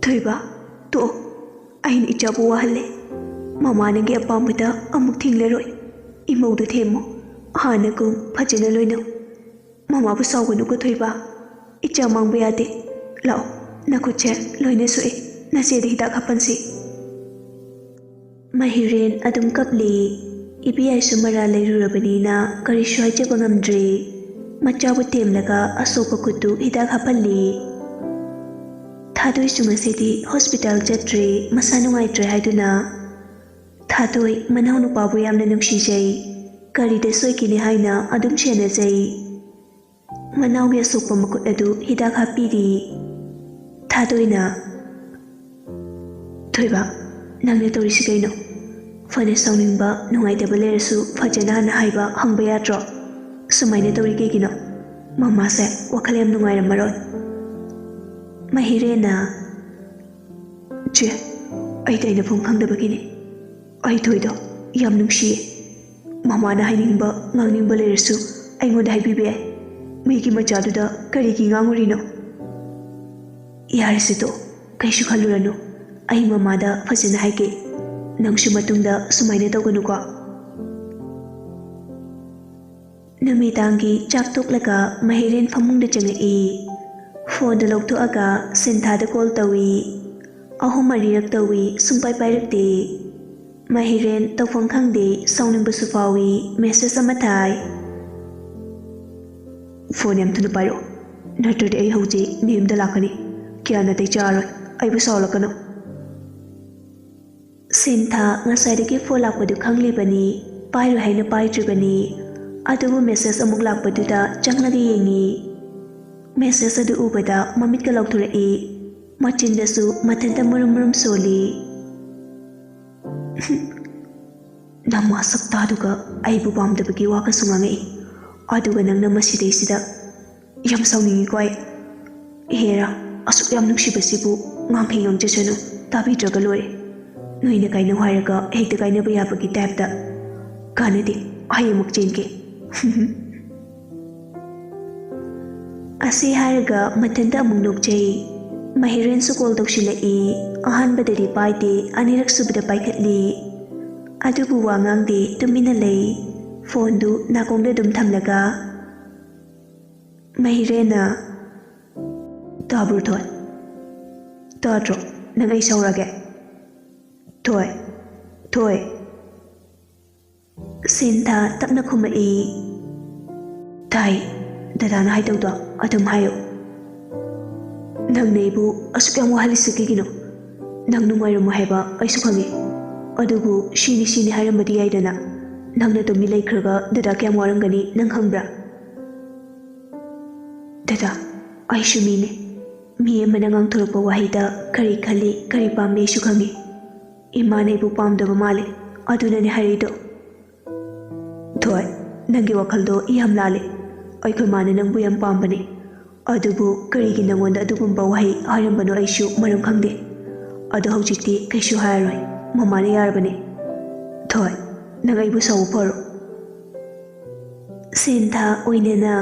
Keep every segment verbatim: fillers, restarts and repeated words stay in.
"ꯊꯣꯏꯕ, ꯇꯣꯛꯑꯣ꯫ ꯑꯩꯅ ꯏꯆꯥꯕꯨ ꯋꯥꯍꯜꯂꯦ꯫ ꯃꯃꯥ ꯅꯪꯒꯤ ꯑꯄꯥꯝꯕꯗ ꯑꯃꯨꯛ ꯊꯤꯡꯂꯔꯣꯏ꯫ ꯏꯃꯧꯗꯨ ꯊꯦꯝꯃꯨ꯫ ꯍꯥꯟꯅꯒꯨꯝ ꯐꯖꯅ ꯂꯣꯏꯅꯧ꯫ ꯃꯃꯥꯕꯨ ꯁꯥꯎꯒꯅꯨꯀꯣ ꯊꯣꯏꯕ꯫ ꯏꯆꯥ ꯃꯥꯡꯕ ꯌꯥꯗꯦ꯫ ꯂꯥꯛꯑꯣ, ꯅꯈꯨꯠꯁꯦ ꯂꯣꯏꯅ ꯁꯣꯛꯑꯦ꯫ ꯅꯆꯦꯗ ꯍꯤꯗꯥꯛ ꯍꯥꯞꯄꯟꯁꯤ꯫" ꯃꯍꯤꯔꯦꯟ ꯑꯗꯨꯝ ꯀꯞꯂꯤ꯫ ꯏꯕꯦꯌꯥꯏꯁꯨ ꯃꯔꯥ ꯂꯩꯔꯨꯔꯕꯅꯤꯅ ꯀꯔꯤꯁꯨ ꯍꯥꯏꯖꯕ ꯉꯝꯗ꯭ꯔꯦ꯫ ꯃꯆꯥꯕꯨ ꯊꯦꯝꯂꯒ ꯑꯁꯣꯛꯄ ꯈꯨꯠꯇꯨ ꯍꯤꯗꯥꯛ ꯍꯥꯞꯍꯜꯂꯤ꯫ ꯊꯥꯗꯣꯏꯁꯨ ꯉꯁꯤꯗꯤ ꯍꯣꯁꯄꯤꯇꯥꯜ ꯆꯠꯇ꯭ꯔꯦ, ꯃꯁꯥ ꯅꯨꯡꯉꯥꯏꯇ꯭ꯔꯦ ꯍꯥꯏꯗꯨꯅ꯫ ꯊꯥꯗꯣꯏ ꯃꯅꯥꯎꯅꯨꯄꯥꯕꯨ ꯌꯥꯝꯅ ꯅꯨꯡꯁꯤꯖꯩ꯫ ꯀꯔꯤꯗ ꯁꯣꯏꯈꯤꯅꯤ ꯍꯥꯏꯅ ꯑꯗꯨꯝ ꯁꯦꯟꯅꯖꯩ꯫ ꯃꯅꯥꯎꯒꯤ ꯑꯁꯣꯛꯄ ꯃꯈꯨꯠ ꯑꯗꯨ ꯍꯤꯗꯥꯛ ꯍꯥꯞꯄꯤꯔꯤ꯫ ꯊꯥꯗꯣꯏꯅ, "ꯊꯣꯏꯕ, ꯅꯪꯅ ꯇꯧꯔꯤꯁꯤ ꯀꯩꯅꯣ? ꯐꯅ ꯁꯥꯎꯅꯤꯡꯕ, ꯅꯨꯡꯉꯥꯏꯇꯕ ꯂꯩꯔꯁꯨ ꯐꯖꯅ ꯍꯥꯟꯅ ꯍꯥꯏꯕ ꯍꯪꯕ ꯌꯥꯗ꯭ꯔꯣ? ꯁꯨꯃꯥꯏꯅ ꯇꯧꯔꯤ ꯀꯩꯒꯤꯅꯣ? ꯃꯃꯥꯁꯦ ꯋꯥꯈꯜ ꯌꯥꯝ ꯅꯨꯡꯉꯥꯏꯔꯝꯃꯔꯣꯏ꯫" ꯃꯍꯤꯔꯦꯟꯅ, "ꯆꯦ, ꯑꯩ ꯇꯩꯅꯐꯝ ꯈꯪꯗꯕꯒꯤꯅꯤ꯫ ꯑꯩ ꯊꯣꯏꯗꯣ ꯌꯥꯝ ꯅꯨꯡꯁꯤꯌꯦ꯫ ꯃꯃꯥꯅ ꯍꯥꯏꯅꯤꯡꯕ, ꯉꯥꯡꯅꯤꯡꯕ ꯂꯩꯔꯁꯨ ꯑꯩꯉꯣꯟꯗ ꯍꯥꯏꯕꯤꯕ ꯌꯥꯏ꯫ ꯃꯤꯒꯤ ꯃꯆꯥꯗꯨꯗ ꯀꯔꯤꯒꯤ ꯉꯥꯡꯉꯨꯔꯤꯅꯣ?" "ꯌꯥꯔꯦꯁꯦ ꯇꯣ, ꯀꯩꯁꯨ ꯈꯜꯂꯨꯔꯅꯨ꯫ ꯑꯩ ꯃꯃꯥꯗ ꯐꯖꯅ ꯍꯥꯏꯒꯦ꯫ ꯅꯪꯁꯨ ꯃꯇꯨꯡꯗ ꯁꯨꯃꯥꯏꯅ ꯇꯧꯒꯅꯨꯀꯣ꯫" ꯅꯨꯃꯤꯗꯥꯡꯒꯤ ꯆꯥꯛ ꯇꯣꯛꯂꯒ ꯃꯍꯤꯔꯦꯟ ꯐꯃꯨꯡꯗ ꯆꯪꯉꯛꯏ꯫ ꯐꯣꯟꯗꯨ ꯂꯧꯊꯣꯛꯑꯒ ꯁꯤꯟꯊꯥꯗ ꯀꯣꯜ ꯇꯧꯏ꯫ ꯑꯍꯨꯝ ꯃꯔꯤꯔꯛ ꯇꯧꯏ, ꯁꯨꯡꯄꯥꯏ ꯄꯥꯏꯔꯛꯇꯦ꯫ ꯃꯍꯤꯔꯦꯟ ꯇꯧꯐꯝ ꯈꯪꯗꯦ, ꯁꯥꯎꯅꯤꯡꯕꯁꯨ ꯐꯥꯎꯏ, ꯃꯦꯁꯦꯖ ꯑꯃ ꯊꯥꯏ꯫ "ꯐꯣꯟ ꯌꯥꯝ ꯊꯨꯅ ꯄꯥꯏꯔꯛꯑꯣ, ꯅꯠꯇ꯭ꯔꯗꯤ ꯑꯩ ꯍꯧꯖꯤꯛ ꯅꯦꯝꯗ ꯂꯥꯛꯀꯅꯤ꯫ ꯀꯌꯥ ꯅꯥꯇꯩ ꯆꯥꯔꯣꯏ, ꯑꯩꯕꯨ ꯁꯥꯎꯍꯜꯂꯛꯀꯅꯨ꯫" ꯁꯤꯟꯊꯥ ꯉꯁꯥꯏꯗꯒꯤ ꯐꯣꯟ ꯂꯥꯛꯄꯗꯨ ꯈꯪꯂꯤꯕꯅꯤ, ꯄꯥꯏꯔꯣꯏ ꯍꯥꯏꯅ ꯄꯥꯏꯗ꯭ꯔꯤꯕꯅꯤ꯫ ꯑꯗꯨꯕꯨ ꯃꯦꯁꯦꯖ ꯑꯃꯨꯛ ꯂꯥꯛꯄꯗꯨꯗ ꯆꯪꯂꯒ ꯌꯦꯡꯉꯤ꯫ ꯃꯦꯁꯦꯖ ꯑꯗꯨ ꯎꯕꯗ ꯃꯃꯤꯠꯀ ꯂꯥꯎꯊꯣꯔꯛꯏ, ꯃꯆꯤꯟꯗꯁꯨ ꯃꯊꯟꯇ ꯃꯨꯔꯨꯝ ꯃꯨꯔꯨꯝ ꯁꯣꯜꯂꯤ꯫ "ꯅꯃꯥ ꯁꯛꯇꯥꯗꯨꯒ ꯑꯩꯕꯨ ꯄꯥꯝꯗꯕꯒꯤ ꯋꯥꯒꯁꯨ ꯉꯥꯡꯉꯛꯏ, ꯑꯗꯨꯒ ꯅꯪꯅ ꯃꯁꯤꯗꯩꯁꯤꯗ꯫ ꯌꯥꯝ ꯁꯥꯎꯅꯤꯡꯉꯤꯀꯣ ꯑꯩ꯫ ꯍꯦꯔꯥ, ꯑꯁꯨꯛ ꯌꯥꯝ ꯅꯨꯡꯁꯤꯕꯁꯤꯕꯨ ꯉꯥꯡꯈꯩ ꯉꯥꯡꯖꯁꯅꯨ, ꯇꯥꯕꯤꯗ꯭ꯔꯒ ꯂꯣꯏꯔꯦ꯫ ꯅꯣꯏꯅ ꯀꯥꯏꯅꯧ ꯍꯥꯏꯔꯒ ꯍꯦꯛꯇ ꯀꯥꯏꯅꯕ ꯌꯥꯕꯒꯤ ꯇꯥꯏꯞꯇ꯫ ꯀꯥꯟꯅꯗꯦ, ꯑꯩ ꯑꯃꯨꯛ ꯆꯦꯟꯒꯦ꯫" ꯑꯁꯤ ꯍꯥꯏꯔꯒ ꯃꯊꯟꯇ ꯑꯃꯨꯛ ꯅꯣꯛꯆꯩ꯫ ꯃꯍꯤꯔꯦꯟꯁꯨ ꯀꯣꯜ ꯇꯧꯁꯤꯜꯂꯛꯏ꯫ ꯑꯍꯥꯟꯕꯗꯗꯤ ꯄꯥꯏꯗꯦ, ꯑꯅꯤꯔꯛ ꯁꯨꯕꯗ ꯄꯥꯏꯈꯠꯂꯤ꯫ ꯑꯗꯨꯕꯨ ꯋꯥ ꯉꯥꯡꯗꯦ, ꯇꯨꯃꯤꯟꯅ ꯂꯩ꯫ ꯐꯣꯟꯗꯨ ꯅꯥꯀꯣꯡꯗ ꯑꯗꯨꯝ ꯊꯝꯂꯒ꯫ ꯃꯍꯤꯔꯦꯟꯅ, "ꯇꯥꯕ꯭ꯔꯣ ꯊꯣꯏ? ꯇꯥꯗ꯭ꯔꯣ? ꯅꯪ ꯑꯩ ꯁꯥꯎꯔꯒꯦ?" "ꯊꯣꯏ, ꯊꯣꯏ!" ꯁꯦꯟꯊꯥ ꯇꯞꯅ ꯈꯨꯝꯃꯛꯏ꯫ "ꯇꯥꯏ, ꯗꯗꯥꯅ ꯍꯥꯏꯗꯧꯗꯣ ꯑꯗꯨꯝ ꯍꯥꯏꯌꯨ꯫ ꯅꯪꯅ ꯑꯩꯕꯨ ꯑꯁꯨꯛ ꯌꯥꯝ ꯋꯥꯍꯜꯂꯤꯁꯤ ꯀꯩꯒꯤꯅꯣ? ꯅꯪ ꯅꯨꯡꯉꯥꯏꯔꯝꯃꯣꯏ ꯍꯥꯏꯕ ꯑꯩꯁꯨ ꯈꯪꯉꯤ꯫ ꯑꯗꯨꯕꯨ ꯁꯤꯅꯤ ꯁꯤꯅꯤ ꯍꯥꯏꯔꯝꯕꯗꯤ ꯌꯥꯏꯗꯅ꯫ ꯅꯪ ꯅꯇꯣꯝꯕꯤ ꯂꯩꯈ꯭ꯔꯒ ꯗꯗꯥ ꯀꯌꯥꯝ ꯋꯥꯔꯝꯒꯅꯤ ꯅꯪ ꯈꯪꯕ꯭ꯔꯥ?" "ꯗꯗꯥ, ꯑꯩꯁꯨ ꯃꯤꯅꯤ꯫ ꯃꯤ ꯑꯃꯅ ꯉꯥꯡꯊꯣꯔꯛꯄ ꯋꯥꯍꯩꯗ ꯀꯔꯤ ꯈꯜꯂꯤ, ꯀꯔꯤ ꯄꯥꯝꯃꯤ ꯑꯩꯁꯨ ꯈꯪꯉꯤ꯫ ꯏꯃꯥꯅ ꯑꯩꯕꯨ ꯄꯥꯝꯗꯕ ꯃꯥꯜꯂꯦ, ꯑꯗꯨꯅꯅꯦ ꯍꯥꯏꯔꯛꯏꯗꯣ꯫" "ꯊꯣꯏ, ꯅꯪꯒꯤ ꯋꯥꯈꯜꯗꯣ ꯌꯥꯝ ꯂꯥꯜꯂꯦ꯫ ꯑꯩꯈꯣꯏ ꯃꯥꯅ ꯅꯪꯕꯨ ꯌꯥꯝ ꯄꯥꯝꯕꯅꯦ꯫ ꯑꯗꯨꯕꯨ ꯀꯔꯤꯒꯤ ꯅꯪꯉꯣꯟꯗ ꯑꯗꯨꯒꯨꯝꯕ ꯋꯥꯍꯩ ꯍꯥꯏꯔꯝꯕꯅꯣ ꯑꯩꯁꯨ ꯃꯔꯝ ꯈꯪꯗꯦ꯫ ꯑꯗꯣ ꯍꯧꯖꯤꯛꯇꯤ ꯀꯩꯁꯨ ꯍꯥꯏꯔꯔꯣꯏ꯫ ꯃꯃꯥꯅ ꯌꯥꯔꯕꯅꯦ꯫ ꯊꯣꯏ, ꯅꯪ ꯑꯩꯕꯨ ꯁꯥꯎꯕ ꯐꯔꯣ꯫" ꯁꯦꯟꯊꯥ ꯑꯣꯏꯅꯅ,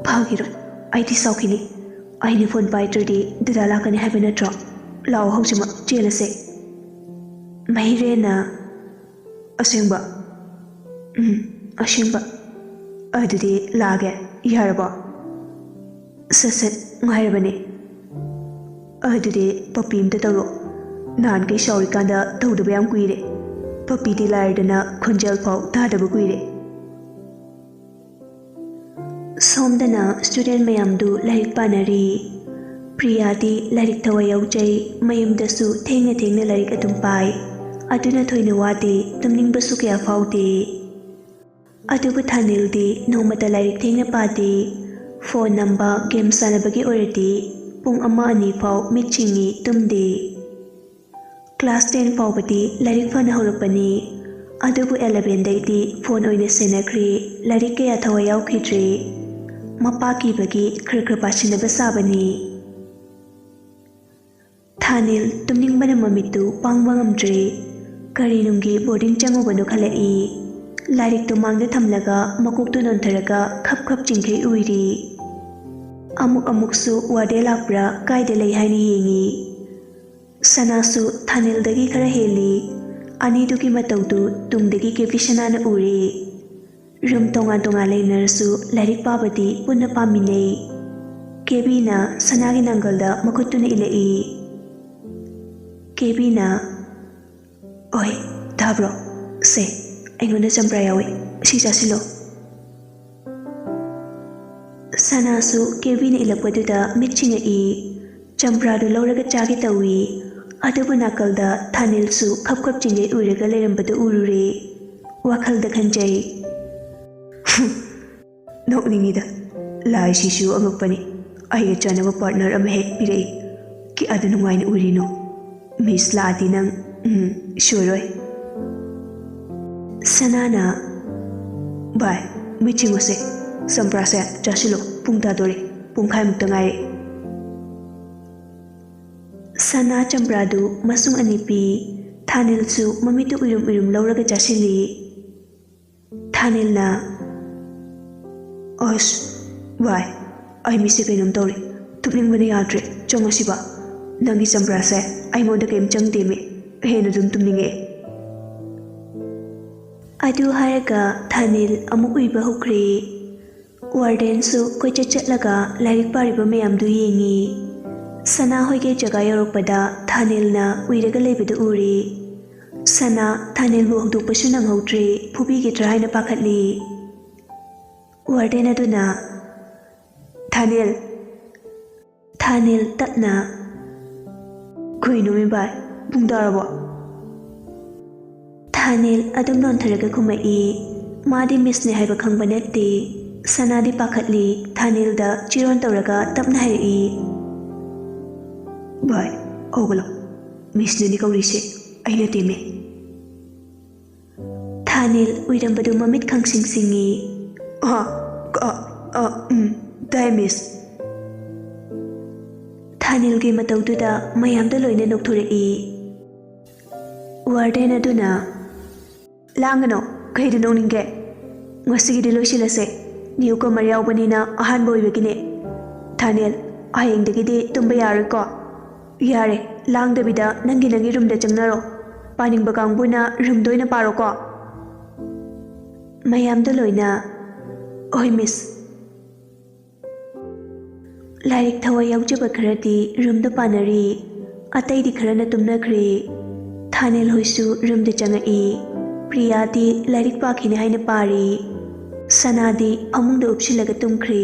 "ꯐꯥꯈꯤꯔꯣꯏ, ꯑꯩꯗꯤ ꯁꯥꯎꯈꯤꯅꯤ꯫ ꯑꯩꯅ ꯐꯣꯟ ꯄꯥꯏꯗ꯭ꯔꯗꯤ ꯗꯗꯥ ꯂꯥꯛꯀꯅꯤ ꯍꯥꯏꯕ ꯅꯠꯇ꯭ꯔꯣ? ꯂꯥꯛꯑꯣ, ꯍꯧꯖꯤꯛꯃꯛ ꯆꯦꯜꯂꯁꯦ꯫" ꯃꯍꯤꯔꯦꯟꯅ, "ꯑꯁꯦꯡꯕ?" "ꯎꯝ, ꯑꯁꯦꯡꯕ꯫" "ꯑꯗꯨꯗꯤ ꯂꯥꯛꯑꯒꯦ, ꯌꯥꯔꯕꯣ?" "ꯁꯠ ꯁꯠ, ꯉꯥꯏꯔꯕꯅꯦ꯫" "ꯑꯗꯨꯗꯤ ꯄꯞꯄꯤ ꯑꯝꯇ ꯇꯧꯔꯣ꯫ ꯅꯍꯥꯟꯈꯩ ꯁꯥꯎꯔꯤꯀꯥꯟꯗ ꯇꯧꯗꯕ ꯌꯥꯝ ꯀꯨꯏꯔꯦ꯫ ꯄꯞꯄꯤꯗꯤ ꯂꯥꯏꯔꯗꯅ ꯈꯣꯟꯖꯦꯜ ꯐꯥꯎ ꯇꯥꯗꯕ ꯀꯨꯏꯔꯦ꯫" ꯁꯣꯝꯗꯅ ꯁ꯭ꯇꯨꯗꯦꯟ ꯃꯌꯥꯝꯗꯨ ꯂꯥꯏꯔꯤꯛ ꯄꯥꯅꯔꯤ꯫ ꯄ꯭ꯔꯤꯌꯥꯗꯤ ꯂꯥꯏꯔꯤꯛ ꯊꯋꯥꯏ ꯌꯥꯎꯖꯩ, ꯃꯌꯨꯝꯗꯁꯨ ꯊꯦꯡꯅ ꯊꯦꯡꯅ ꯂꯥꯏꯔꯤꯛ ꯑꯗꯨꯝ ꯄꯥꯏ꯫ ꯑꯗꯨꯅ ꯊꯣꯏꯅ ꯋꯥꯗꯦ, ꯇꯨꯝꯅꯤꯡꯕꯁꯨ ꯀꯌꯥ ꯐꯥꯎꯗꯦ꯫ ꯑꯗꯨꯕꯨ ꯊꯥꯅꯤꯜꯗꯤ ꯅꯣꯡꯃꯇ ꯂꯥꯏꯔꯤꯛ ꯊꯦꯡꯅ ꯄꯥꯗꯦ꯫ ꯐꯣꯟ ꯅꯝꯕ, ꯒꯦꯝ ꯁꯥꯟꯅꯕꯒꯤ ꯑꯣꯏꯔꯗꯤ ꯄꯨꯡ ꯑꯃ ꯑꯅꯤ ꯐꯥꯎ ꯃꯤꯠ ꯁꯤꯡꯏ, ꯇꯨꯝꯗꯦ꯫ ꯀ꯭ꯂꯥꯁ ꯇꯦꯟ ꯐꯥꯎꯕꯗꯤ ꯂꯥꯏꯔꯤꯛ ꯐꯅ ꯍꯧꯔꯛꯄꯅꯤ, ꯑꯗꯨꯕꯨ ꯑꯦꯂꯚꯦꯟꯗꯩꯗꯤ ꯐꯣꯟ ꯑꯣꯏꯅ ꯁꯦꯟꯅꯈ꯭ꯔꯦ꯫ ꯂꯥꯏꯔꯤꯛ ꯀꯌꯥ ꯊꯋꯥꯏ ꯌꯥꯎꯈꯤꯗ꯭ꯔꯦ꯫ ꯃꯄꯥ ꯀꯤꯕꯒꯤ ꯈꯔ ꯈꯔ ꯄꯥꯁꯤꯟꯅꯕ ꯁꯥꯕꯅꯤ꯫ ꯊꯥꯅꯤꯜ ꯇꯨꯝꯅꯤꯡꯕꯅ ꯃꯃꯤꯠꯇꯨ ꯄꯥꯡꯕ ꯉꯝꯗ꯭ꯔꯦ꯫ ꯀꯔꯤ ꯅꯨꯡꯒꯤ ꯕꯣꯔꯗꯤꯡ ꯆꯪꯉꯨꯕꯅꯣ ꯈꯜꯂꯛꯏ꯫ ꯂꯥꯏꯔꯤꯛꯇꯨ ꯃꯥꯡꯗ ꯊꯝꯂꯒ ꯃꯀꯣꯛꯇꯨ ꯅꯣꯟꯊꯔꯒ ꯈꯞ ꯈꯞ ꯆꯤꯡꯈꯩ ꯎꯏꯔꯤ꯫ ꯑꯃꯨꯛ ꯑꯃꯨꯛꯁꯨ ꯋꯥꯔꯗꯦꯟ ꯂꯥꯛꯄ꯭ꯔꯥ, ꯀꯥꯏꯗ ꯂꯩ ꯍꯥꯏꯅ ꯌꯦꯡꯏ꯫ ꯁꯅꯥꯁꯨ ꯊꯥꯅꯤꯜꯗꯒꯤ ꯈꯔ ꯍꯦꯜꯂꯤ꯫ ꯑꯅꯤꯗꯨꯒꯤ ꯃꯇꯧꯗꯨ ꯇꯨꯡꯗꯒꯤ ꯀꯦꯕꯤ ꯁꯅꯥꯅ ꯎꯔꯦ꯫ ꯔꯨꯝ ꯇꯣꯉꯥꯟ ꯇꯣꯉꯥꯟ ꯂꯩꯅꯔꯁꯨ ꯂꯥꯏꯔꯤꯛ ꯄꯥꯕꯗꯤ ꯄꯨꯟꯅ ꯄꯥꯃꯤꯟꯅꯩ꯫ ꯀꯦꯕꯤꯅ ꯁꯅꯥꯒꯤ ꯅꯥꯡꯒꯜꯗ ꯃꯈꯨꯠꯇꯨꯅ ꯏꯜꯂꯛꯏ꯫ ꯀꯦꯕꯤꯅ, "ꯑꯣꯏ, ꯇꯥꯕ꯭ꯔꯣ? ꯁꯦ, ꯑꯩꯉꯣꯟꯗ ꯆꯝꯄ꯭ꯔꯥ ꯌꯥꯎꯏ, ꯁꯤ ꯆꯥꯁꯤꯜꯂꯣ꯫" ꯁꯅꯥꯁꯨ ꯀꯦꯕꯤꯅ ꯏꯜꯂꯛꯄꯗꯨꯗ ꯃꯤꯠ ꯆꯤꯡꯉꯛꯏ꯫ ꯆꯝꯄ꯭ꯔꯥꯗꯨ ꯂꯧꯔꯒ ꯆꯥꯒꯦ ꯇꯧꯏ꯫ ꯑꯗꯨꯕꯨ ꯅꯥꯀꯜꯗ ꯊꯥꯅꯤꯜꯁꯨ ꯈꯞ ꯈꯞ ꯆꯤꯡꯒꯩ ꯎꯏꯔꯒ ꯂꯩꯔꯝꯕꯗꯨ ꯎꯔꯨꯔꯦ꯫ ꯋꯥꯈꯜꯗ ꯈꯟꯖꯩ, "ꯍꯨꯝ, ꯅꯣꯛꯅꯤꯡꯉꯤꯗ꯫ ꯂꯥꯏꯁꯤꯁꯨ ꯑꯉꯛꯄꯅꯤ꯫ ꯑꯩꯒ ꯆꯥꯟꯅꯕ ꯄꯥꯔꯠꯅꯔ ꯑꯃ ꯍꯦꯛ ꯄꯤꯔꯛꯏ꯫ ꯀꯌꯥꯗ ꯅꯨꯡꯉꯥꯏꯅ ꯎꯔꯤꯅꯣ꯫ ꯃꯤꯁ ꯂꯥꯛꯑꯗꯤ ꯅꯪ, ꯎꯝ, ꯁꯣꯏꯔꯣꯏ꯫" ꯁꯅꯥꯅ, "ꯚꯥꯏ, ꯃꯤꯠ ꯆꯤꯡꯉꯨꯁꯦ꯫ ꯆꯝꯄ꯭ꯔꯥꯁꯦ ꯆꯥꯁꯤꯜꯂꯣ꯫ ꯄꯨꯡ ꯇꯥꯗꯣꯔꯦ꯫ ꯄꯨꯡꯈꯥꯏꯃꯨꯛꯇ ꯉꯥꯏꯔꯦ꯫" ꯁꯅꯥ ꯆꯝꯄ꯭ꯔꯥꯗꯨ ꯃꯁꯨꯡ ꯑꯅꯤ ꯄꯤ꯫ ꯊꯥꯅꯤꯜꯁꯨ ꯃꯃꯤꯠꯇꯨ ꯎꯏꯔꯨꯝ ꯎꯏꯔꯨꯝ ꯂꯧꯔꯒ ꯆꯥꯁꯤꯜꯂꯤ꯫ ꯊꯥꯅꯤꯜꯅ, "ꯑꯁ, ꯚꯥꯏ, ꯑꯩ ꯃꯤꯠꯁꯦ ꯀꯩꯅꯣꯝ ꯇꯧꯔꯦ꯫ ꯇꯨꯝꯅꯤꯡꯕꯅ ꯌꯥꯗ꯭ꯔꯦ꯫ ꯆꯪꯉꯁꯤꯕ꯫ ꯅꯪꯒꯤ ꯆꯝꯄ꯭ꯔꯥꯁꯦ ꯑꯩꯉꯣꯟꯗ ꯀꯩꯝ ꯆꯪꯗꯦꯃꯦ꯫ ꯍꯦꯟꯅ ꯑꯗꯨꯝ ꯇꯨꯝꯅꯤꯡꯉꯛꯑꯦ꯫" ꯑꯗꯨ ꯍꯥꯏꯔꯒ ꯊꯥꯅꯤꯜ ꯑꯃꯨꯛ ꯎꯏꯕ ꯍꯧꯈ꯭ꯔꯦ꯫ ꯋꯥꯔꯗꯦꯟꯁꯨ ꯀꯣꯏꯆꯠ ꯆꯠꯂꯒ ꯂꯥꯏꯔꯤꯛ ꯄꯥꯔꯤꯕ ꯃꯌꯥꯝꯗꯨ ꯌꯦꯡꯉꯤ꯫ ꯁꯅꯥ ꯍꯣꯏꯒꯤ ꯖꯒꯥ ꯌꯧꯔꯛꯄꯗ ꯊꯥꯅꯤꯜꯅ ꯎꯏꯔꯒ ꯂꯩꯕꯗꯨ ꯎꯔꯦ꯫ ꯁꯅꯥ ꯊꯥꯅꯤꯜꯕꯨ ꯍꯧꯗꯣꯛꯄꯁꯨ ꯅꯪꯍꯧꯗ꯭ꯔꯦ, ꯐꯨꯕꯤꯒꯗ꯭ꯔꯥ ꯍꯥꯏꯅ ꯄꯥꯈꯠꯂꯤ꯫ ꯋꯥꯔꯗꯦꯟ ꯑꯗꯨꯅ, "ꯊꯥꯅꯤꯜ!" ꯊꯥꯅꯤꯜ ꯇꯞꯅ, "ꯀꯩꯅꯣꯃꯤ ꯚꯥꯏ, ꯄꯨꯡ ꯇꯥꯔꯕꯣ?" ꯊꯥꯅꯤꯜ ꯑꯗꯨꯝ ꯅꯣꯟꯊꯔꯒ ꯈꯨꯝꯃꯛꯏ꯫ ꯃꯥꯗꯤ ꯃꯤꯁꯅꯦ ꯍꯥꯏꯕ ꯈꯪꯕ ꯅꯠꯇꯦ꯫ ꯁꯅꯥꯗꯤ ꯄꯥꯈꯠꯂꯤ, ꯊꯥꯅꯤꯜꯗ ꯆꯤꯔꯣꯟ ꯇꯧꯔꯒ ꯇꯞꯅ ꯍꯥꯏꯔꯛꯏ, "ꯚꯥꯏ, ꯍꯧꯒꯠꯂꯣ꯫ ꯃꯤꯁꯅꯅꯤ ꯀꯧꯔꯤꯁꯦ, ꯑꯩ ꯅꯠꯇꯦꯃꯦ꯫" ꯊꯥꯅꯤꯜ ꯎꯏꯔꯝꯕꯗꯨ ꯃꯃꯤꯠ ꯈꯪꯁꯤꯡ ꯁꯤꯡꯉꯤ꯫ "ꯑ, ꯑ, ꯑ, ꯎꯝ, ꯇꯥꯏ, ꯃꯤꯁ꯫" ꯊꯥꯅꯤꯜꯒꯤ ꯃꯇꯧꯗꯨꯗ ꯃꯌꯥꯝꯗ ꯂꯣꯏꯅ ꯅꯣꯛꯊꯣꯔꯛꯏ꯫ ꯋꯥꯔꯗꯦꯟ ꯑꯗꯨꯅ, "ꯂꯥꯡꯒꯅꯣ, ꯀꯩꯗ ꯅꯣꯛꯅꯤꯡꯒꯦ? ꯉꯁꯤꯒꯤꯗꯤ ꯂꯣꯏꯁꯤꯜꯂꯁꯦ꯫ ꯅ꯭ꯌꯨ ꯀꯃꯔ ꯌꯥꯎꯕꯅꯤꯅ ꯑꯍꯥꯟꯕ ꯑꯣꯏꯕꯒꯤꯅꯦ꯫" ꯊꯥꯅꯦꯜ, ꯍꯌꯦꯡꯗꯒꯤꯗꯤ ꯇꯨꯝꯕ ꯌꯥꯔꯣꯏꯀꯣ? ꯌꯥꯔꯦ, ꯂꯥꯡꯗꯕꯤꯗ ꯅꯪꯒꯤ ꯅꯪꯒꯤ ꯔꯨꯝꯗ ꯆꯪꯅꯔꯣ꯫ ꯄꯥꯅꯤꯡꯕ ꯀꯥꯡꯕꯨꯅ ꯔꯨꯝꯗ ꯑꯣꯏꯅ ꯄꯥꯔꯣꯀꯣ꯫ ꯃꯌꯥꯝꯗ ꯂꯣꯏꯅ, "ꯍꯣꯏ ꯃꯤꯁ"꯫ ꯂꯥꯏꯔꯤꯛ ꯊꯋꯥꯏ ꯌꯥꯎꯖꯕ ꯈꯔꯗꯤ ꯔꯨꯝꯗ ꯄꯥꯅꯔꯤ, ꯑꯇꯩꯗꯤ ꯈꯔꯅ ꯇꯨꯝꯅꯈ꯭ꯔꯦ꯫ ꯊꯥꯅꯦꯜ ꯍꯣꯏꯁꯨ ꯔꯨꯝꯗ ꯆꯪꯉꯛꯏ꯫ ꯄ꯭ꯔꯤꯌꯥꯗꯤ ꯂꯥꯏꯔꯤꯛ ꯄꯥꯈꯤꯅꯤ ꯍꯥꯏꯅ ꯄꯥꯔꯤ꯫ ꯁꯅꯥꯗꯤ ꯐꯃꯨꯡꯗ ꯎꯞꯁꯤꯜꯂꯒ ꯇꯨꯝꯈ꯭ꯔꯦ꯫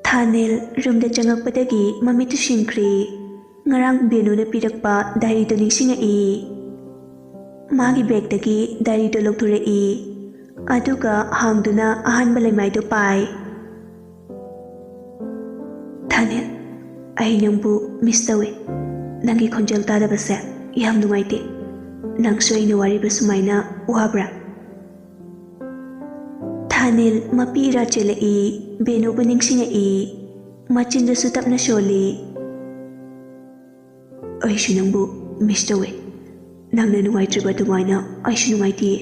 ꯊꯥꯅꯦꯜ ꯔꯨꯝꯗ ꯆꯪꯉꯛꯄꯗꯒꯤ ꯃꯃꯤꯠꯇꯨ ꯁꯤꯡꯈ꯭ꯔꯦ꯫ ꯉꯔꯥꯡ ꯕꯦꯅꯨꯅ ꯄꯤꯔꯛꯄ ꯗꯥꯏꯔꯤꯗꯨ ꯅꯤꯡꯁꯤꯡꯉꯛꯏ꯫ ꯃꯥꯒꯤ ꯕꯦꯒꯇꯒꯤ ꯗꯥꯏꯔꯤꯗꯨ ꯂꯧꯊꯣꯔꯛꯏ꯫ ꯑꯗꯨꯒ ꯍꯥꯡꯗꯨꯅ ꯑꯍꯥꯟꯕ ꯂꯩꯃꯥꯏꯗꯨ ꯄꯥꯏ꯫ "ꯊꯥꯅꯦꯜ, ꯑꯩ ꯅꯪꯕꯨ ꯃꯤꯁ ꯇꯧꯏ꯫ ꯅꯪꯒꯤ ꯈꯣꯟꯖꯦꯜ ꯇꯥꯗꯕꯁꯦ ꯌꯥꯝ ꯅꯨꯡꯉꯥꯏꯇꯦ꯫ ꯅꯪꯁꯨ ꯑꯩꯅ ꯋꯥꯔꯤꯕ ꯁꯨꯃꯥꯏꯅ ꯋꯥꯕ꯭ꯔꯥ?" ꯊꯥꯅꯦꯜ ꯃꯄꯤ ꯏꯔꯥ ꯆꯦꯜꯂꯛꯏ, ꯕꯦꯅꯨꯕꯨ ꯅꯤꯡꯁꯤꯡꯉꯛꯏ꯫ ꯃꯆꯤꯟꯗꯁꯨ ꯇꯞꯅ ꯁꯣꯜꯂꯤ꯫ "ꯑꯩꯁꯨ ꯅꯪꯕꯨ ꯃꯤꯁ ꯇꯧꯋꯦ꯫ ꯅꯪꯅ ꯅꯨꯡꯉꯥꯏꯇ꯭ꯔꯤꯕ ꯑꯗꯨꯃꯥꯏꯅ ꯑꯩꯁꯨ ꯅꯨꯡꯉꯥꯏꯇꯤꯌꯦ꯫"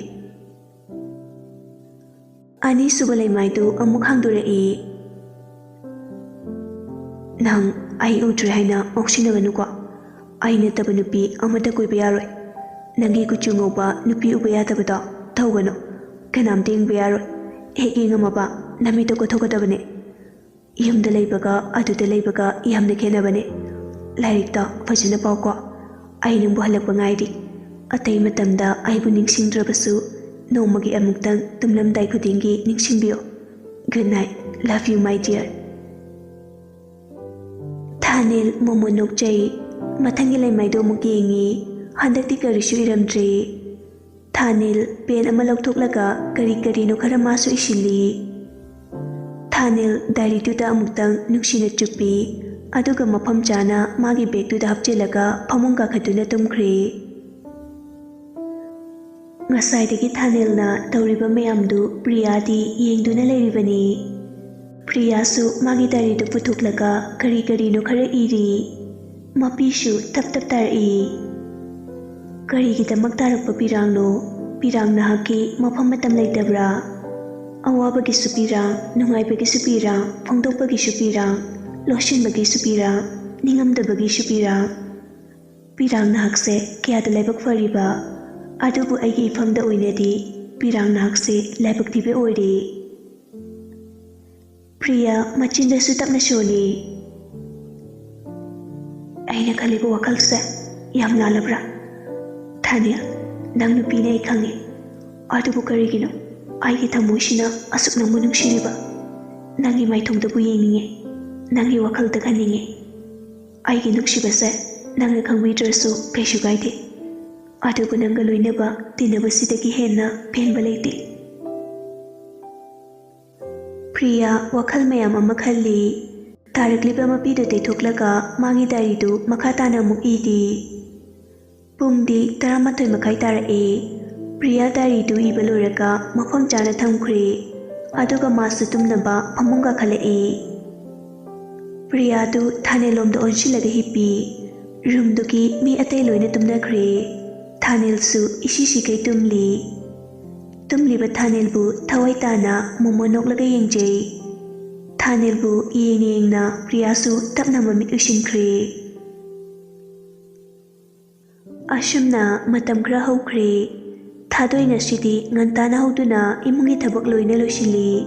ꯑꯅꯤꯁꯨꯕ ꯂꯩꯃꯥꯏꯗꯨ ꯑꯃꯨꯛ ꯍꯥꯡꯗꯣꯔꯛꯏ꯫ "ꯅꯪ ꯑꯩ ꯎꯗ꯭ꯔꯦ ꯍꯥꯏꯅ ꯉꯥꯎꯁꯤꯟꯅꯒꯅꯨꯀꯣ꯫ ꯑꯩ ꯅꯠꯇꯕ ꯅꯨꯄꯤ ꯑꯃꯠꯇ ꯀꯣꯏꯕ ꯌꯥꯔꯣꯏ꯫ ꯅꯪꯒꯤ ꯀꯨꯆꯨ ꯉꯧꯕ ꯅꯨꯄꯤ ꯎꯕ ꯌꯥꯗꯕꯗꯣ ꯇꯧꯒꯅꯨ꯫ ꯀꯅꯥꯝꯇ ꯌꯦꯡꯕ ꯌꯥꯔꯣꯏ꯫ ꯍꯦꯛ ꯌꯦꯡꯉꯝꯃꯕ ꯅꯃꯤꯠꯇꯣ ꯀꯣꯠꯊꯣꯛꯀꯗꯕꯅꯦ꯫ ꯌꯨꯝꯗ ꯂꯩꯕꯒ ꯑꯗꯨꯗ ꯂꯩꯕꯒ ꯌꯥꯝꯅ ꯈꯦꯠꯅꯕꯅꯦ꯫ ꯂꯥꯏꯔꯤꯛꯇ ꯐꯖꯅ ꯄꯥꯎꯀꯣ꯫ ꯑꯩ ꯅꯪꯕꯨ ꯍꯜꯂꯛꯄ ꯉꯥꯏꯔꯤ꯫ ꯑꯇꯩ ꯃꯇꯝꯗ ꯑꯩꯕꯨ ꯅꯤꯡꯁꯤꯡꯗ꯭ꯔꯕꯁꯨ ꯅꯣꯡꯃꯒꯤ ꯑꯃꯨꯛꯇꯪ ꯇꯨꯝꯂꯝꯗꯥꯏ ꯈꯨꯗꯤꯡꯒꯤ ꯅꯤꯡꯁꯤꯡꯕꯤꯌꯨ꯫ Good night. Love you, my dear." ꯊꯥꯅꯦꯜ ꯃꯣꯃꯣꯟ ꯅꯣꯛꯆꯩ꯫ ꯃꯊꯪꯒꯤ ꯂꯩꯃꯥꯏꯗꯨ ꯑꯃꯨꯛ ꯌꯦꯡꯉꯤ꯫ ꯍꯟꯗꯛꯇꯤ ꯀꯔꯤꯁꯨ ꯏꯔꯝꯗ꯭ꯔꯦ꯫ ꯊꯥꯅꯦꯜ ꯄꯦꯟ ꯑꯃ ꯂꯧꯊꯣꯛꯂꯒ ꯀꯔꯤ ꯀꯔꯤꯅꯣ ꯈꯔ ꯃꯥꯁꯨ ꯏꯁꯤꯜꯂꯤ꯫ ꯊꯥꯅꯦꯜ ꯗꯥꯏꯔꯤꯗꯨꯗ ꯑꯃꯨꯛꯇꯪ ꯅꯨꯡꯁꯤꯅ ꯆꯨꯞꯄꯤ, ꯑꯗꯨꯒ ꯃꯐꯝ ꯆꯥꯅ ꯃꯥꯒꯤ ꯕꯦꯒꯇꯨꯗ ꯍꯥꯞꯆꯤꯜꯂꯒ ꯐꯃꯨꯡ ꯀꯥꯈꯠꯇꯨꯅ ꯇꯨꯝꯈ꯭ꯔꯦ꯫ ꯉꯁꯥꯏꯗꯒꯤ ꯊꯥꯅꯦꯜꯅ ꯇꯧꯔꯤꯕ ꯃꯌꯥꯝꯗꯨ ꯄ꯭ꯔꯤꯌꯥꯗꯤ ꯌꯦꯡꯗꯨꯅ ꯂꯩꯔꯤꯕꯅꯤ꯫ ꯄ꯭ꯔꯤꯌꯥꯁꯨ ꯃꯥꯒꯤ ꯗꯥꯏꯔꯤꯗꯨ ꯄꯨꯊꯣꯛꯂꯒ ꯀꯔꯤ ꯀꯔꯤꯅꯣ ꯈꯔ ꯏꯔꯤ꯫ ꯃꯄꯤꯁꯨ ꯇꯞ ꯇꯞ ꯇꯥꯔꯛꯏ꯫ "ꯀꯔꯤꯒꯤꯗꯃꯛ ꯇꯥꯔꯛꯄ ꯄꯤꯔꯥꯡꯅꯣ? ꯄꯤꯔꯥꯡ ꯅꯍꯥꯛꯀꯤ ꯃꯐꯝ ꯃꯇꯝ ꯂꯩꯇꯕ꯭ꯔꯥ?" ꯑꯋꯥꯕꯒꯤꯁꯨ ꯄꯤꯔꯥꯡ, ꯅꯨꯡꯉꯥꯏꯕꯒꯤꯁꯨ ꯄꯤꯔꯥꯡ, ꯐꯣꯡꯗꯣꯛꯄꯒꯤꯁꯨ ꯄꯤꯔꯥꯡ, ꯂꯣꯠꯁꯤꯟꯕꯒꯤꯁꯨ ꯄꯤꯔꯥꯡ, ꯅꯤꯡꯉꯝꯗꯕꯒꯤꯁꯨ ꯄꯤꯔꯥꯡ꯫ ꯄꯤꯔꯥꯡ ꯅꯍꯥꯛꯁꯦ ꯀꯌꯥꯗ ꯂꯥꯏꯕꯛ ꯐꯔꯤꯕ, ꯑꯗꯨꯕꯨ ꯑꯩꯒꯤ ꯏꯐꯝꯗ ꯑꯣꯏꯅꯗꯤ ꯄꯤꯔꯥꯡ ꯅꯍꯥꯛꯁꯦ ꯂꯥꯏꯕꯛ ꯊꯤꯕ ꯑꯣꯏꯔꯦ꯫ ꯄ꯭ꯔꯤꯌꯥ ꯃꯆꯤꯟꯗꯁꯨ ꯇꯞꯅ ꯁꯣꯜꯂꯤ꯫ ꯑꯩꯅ ꯈꯜꯂꯤꯕ ꯋꯥꯈꯜꯁꯦ ꯌꯥꯝ ꯂꯥꯜꯂꯕ꯭ꯔꯥ? ꯊꯥꯅꯤꯜ, ꯅꯪ ꯅꯨꯄꯤꯅꯦ ꯑꯩ ꯈꯪꯉꯤ꯫ ꯑꯗꯨꯕꯨ ꯀꯔꯤꯒꯤꯅꯣ ꯑꯩꯒꯤ ꯊꯃꯣꯏꯁꯤꯅ ꯑꯁꯨꯛ ꯅꯪꯕꯨ ꯅꯨꯡꯁꯤꯔꯤꯕ? ꯅꯪꯒꯤ ꯃꯥꯏꯊꯣꯡꯗꯕꯨ ꯌꯦꯡꯅꯤꯡꯉꯦ, ꯅꯪꯒꯤ ꯋꯥꯈꯜꯗ ꯈꯟꯅꯤꯡꯉꯦ꯫ ꯑꯩꯒꯤ ꯅꯨꯡꯁꯤꯕꯁꯦ ꯅꯪꯅ ꯈꯪꯕꯤꯗ꯭ꯔꯁꯨ ꯀꯩꯁꯨ ꯀꯥꯏꯗꯦ꯫ ꯑꯗꯨꯕꯨ ꯅꯪꯒ ꯂꯣꯏꯅꯕ ꯇꯤꯟꯅꯕꯁꯤꯗꯒꯤ ꯍꯦꯟꯅ ꯄꯦꯟꯕ ꯂꯩꯇꯦ꯫ ꯄ꯭ꯔꯤꯌꯥ ꯋꯥꯈꯜ ꯃꯌꯥꯝ ꯑꯃ ꯈꯜꯂꯤ꯫ ꯇꯥꯔꯛꯂꯤꯕ ꯃꯄꯤꯗꯨ ꯇꯩꯊꯣꯛꯂꯒ ꯃꯥꯒꯤ ꯗꯥꯏꯔꯤꯗꯨ ꯃꯈꯥ ꯇꯥꯅ ꯑꯃꯨꯛ ꯏꯔꯤ꯫ ꯄꯨꯡꯗꯤ ꯇꯔꯥꯃꯥꯊꯣꯏ ꯃꯈꯥꯏ ꯇꯥꯔꯛꯑꯦ꯫ ꯄ꯭ꯔꯤꯌꯥ ꯗꯥꯏꯔꯤꯗꯨ ꯏꯕ ꯂꯣꯏꯔꯒ ꯃꯐꯝ ꯆꯥꯅ ꯊꯝꯈ꯭ꯔꯦ꯫ ꯑꯗꯨꯒ ꯃꯥꯁꯨ ꯇꯨꯝꯅꯕ ꯐꯃꯨꯡ ꯀꯥꯈꯠꯂꯛꯏ꯫ ꯄ꯭ꯔꯤꯌꯥꯗꯨ ꯊꯥꯅꯦꯜꯂꯣꯝꯗ ꯑꯣꯟꯁꯤꯜꯂꯒ ꯍꯤꯞꯄꯤ꯫ ꯔꯨꯝꯗꯨꯒꯤ ꯃꯤ ꯑꯇꯩ ꯂꯣꯏꯅ ꯇꯨꯝꯅꯈ꯭ꯔꯦ꯫ ꯊꯥꯅꯦꯜꯁꯨ ꯏꯁꯤ ꯁꯤꯈꯩ ꯇꯨꯝꯂꯤ꯫ ꯇꯨꯝꯂꯤꯕ ꯊꯥꯅꯦꯜꯕꯨ ꯊꯋꯥꯏ ꯇꯥꯅ ꯃꯣꯃꯣ ꯅꯣꯛꯂꯒ ꯌꯦꯡꯖꯩ꯫ ꯊꯥꯅꯦꯜꯕꯨ ꯌꯦꯡꯅ ꯌꯦꯡꯅ ꯄ꯭ꯔꯤꯌꯥꯁꯨ ꯇꯞꯅ ꯃꯃꯤꯠ ꯎꯏꯁꯤꯟꯈ꯭ꯔꯦ꯫ ꯑꯁꯨꯝꯅ ꯃꯇꯝ ꯈꯔ ꯍꯧꯈ꯭ꯔꯦ꯫ ꯊꯥꯗꯣꯏ ꯉꯁꯤꯗꯤ ꯉꯟꯇꯥꯅ ꯍꯧꯗꯨꯅ ꯏꯃꯨꯡꯒꯤ ꯊꯕꯛ ꯂꯣꯏꯅ ꯂꯣꯏꯁꯤꯜꯂꯤ꯫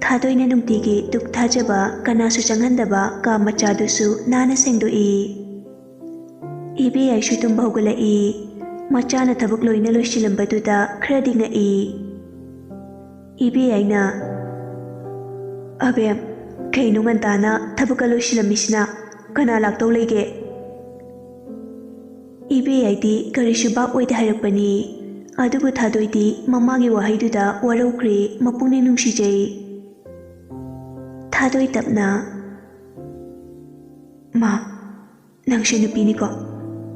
ꯊꯥꯗꯣꯏꯅ ꯅꯨꯡꯇꯤꯒꯤ ꯙꯨꯛ ꯊꯥꯖꯕ, ꯀꯅꯥꯁꯨ ꯆꯪꯍꯟꯗꯕ ꯀꯥ ꯃꯆꯥꯗꯨꯁꯨ ꯅꯥꯟꯅ ꯁꯦꯡꯗꯣꯛꯏ꯫ ꯏꯕꯦꯌꯥꯏꯁꯨ ꯇꯨꯝꯕ ꯍꯧꯒꯠꯂꯛꯏ꯫ ꯃꯆꯥꯅ ꯊꯕꯛ ꯂꯣꯏꯅ ꯂꯣꯏꯁꯤꯜꯂꯝꯕꯗꯨꯗ ꯈꯔꯗꯤ ꯉꯛꯏ꯫ ꯏꯕꯦꯌꯥꯏꯅ, "ꯑꯕꯦꯝ, ꯀꯩꯅꯣ ꯉꯟꯇꯥꯅ ꯊꯕꯛꯀ ꯂꯣꯏꯁꯤꯜꯂꯝꯃꯤꯁꯤꯅ? ꯀꯅꯥ ꯂꯥꯛꯇꯧ ꯂꯩꯒꯦ?" ꯏꯕꯦꯌꯥꯏꯗꯤ ꯀꯔꯤꯁꯨ ꯚꯥꯞ ꯑꯣꯏꯗꯦ ꯍꯥꯏꯔꯛꯄꯅꯤ꯫ ꯑꯗꯨꯕꯨ ꯊꯥꯗꯣꯏꯗꯤ ꯃꯃꯥꯒꯤ ꯋꯥꯍꯩꯗꯨꯗ ꯋꯥꯔꯧꯈ꯭ꯔꯦ, ꯃꯄꯨꯛꯅꯤꯡ ꯅꯨꯡꯁꯤꯖꯩ꯫ ꯊꯥꯗꯣꯏ ꯇꯞꯅ, "ꯃꯥ, ꯅꯪꯁꯦ ꯅꯨꯄꯤꯅꯤꯀꯣ?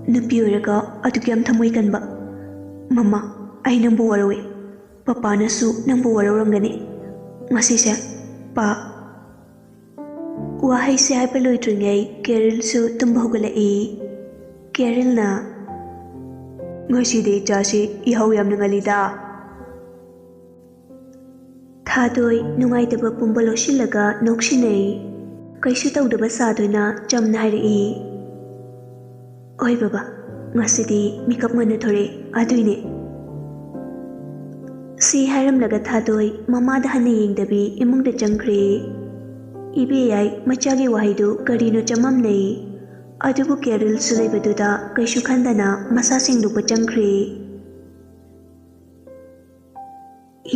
ꯅꯨꯄꯤ ꯑꯣꯏꯔꯒ ꯑꯗꯨꯛ ꯌꯥꯝ ꯊꯃꯣꯏ ꯀꯟꯕ꯫ ꯃꯃꯥ, ꯑꯩ ꯅꯪꯕꯨ ꯋꯥꯔꯧꯏ꯫ ꯄꯄꯥꯅꯁꯨ ꯅꯪꯕꯨ ꯋꯥꯔꯧꯔꯝꯒꯅꯤ꯫ ꯉꯁꯤꯁꯦ, ꯄꯥ꯫" ꯋꯥꯍꯩꯁꯦ ꯍꯥꯏꯕ ꯂꯣꯏꯗ꯭ꯔꯤꯉꯩ ꯀꯦꯔꯤꯜꯁꯨ ꯇꯨꯝꯕ ꯍꯧꯒꯠꯂꯛꯏ꯫ ꯀꯦꯔꯤꯜꯅ, "ꯉꯁꯤꯗꯤ ꯏꯆꯥꯁꯤ ꯌꯥꯍꯧ ꯌꯥꯝꯅ ꯉꯜꯂꯤꯗ꯫" ꯊꯥꯗꯣꯏ ꯅꯨꯡꯉꯥꯏꯇꯕ ꯄꯨꯝꯕ ꯂꯣꯠꯁꯤꯜꯂꯒ ꯅꯣꯛꯁꯤꯟꯅꯩ꯫ ꯀꯩꯁꯨ ꯇꯧꯗꯕ ꯁꯥꯗꯨꯅ ꯆꯝꯅ ꯍꯥꯏꯔꯛꯏ, "ꯍꯣꯏ ꯕꯕꯥ, ꯉꯁꯤꯗꯤ ꯃꯤꯀꯞ ꯉꯟꯅ ꯊꯣꯔꯛꯑꯦ, ꯑꯗꯨꯏꯅꯦ꯫" ꯁꯤ ꯍꯥꯏꯔꯝꯂꯒ ꯊꯥꯗꯣꯏ ꯃꯃꯥꯗ ꯍꯟꯅ ꯌꯦꯡꯗꯕꯤ ꯏꯃꯨꯡꯗ ꯆꯪꯈ꯭ꯔꯦ꯫ ꯏꯕꯦꯌꯥꯏ ꯃꯆꯥꯒꯤ ꯋꯥꯍꯩꯗꯨ ꯀꯔꯤꯅꯣ ꯆꯃꯝꯅꯩ꯫ ꯑꯗꯨꯕꯨ ꯀꯦꯔꯤꯜꯁꯨ ꯂꯩꯕꯗꯨꯗ ꯀꯩꯁꯨ ꯈꯟꯗꯅ ꯃꯁꯥ ꯁꯦꯡꯗꯣꯛꯄ ꯆꯪꯈ꯭ꯔꯦ꯫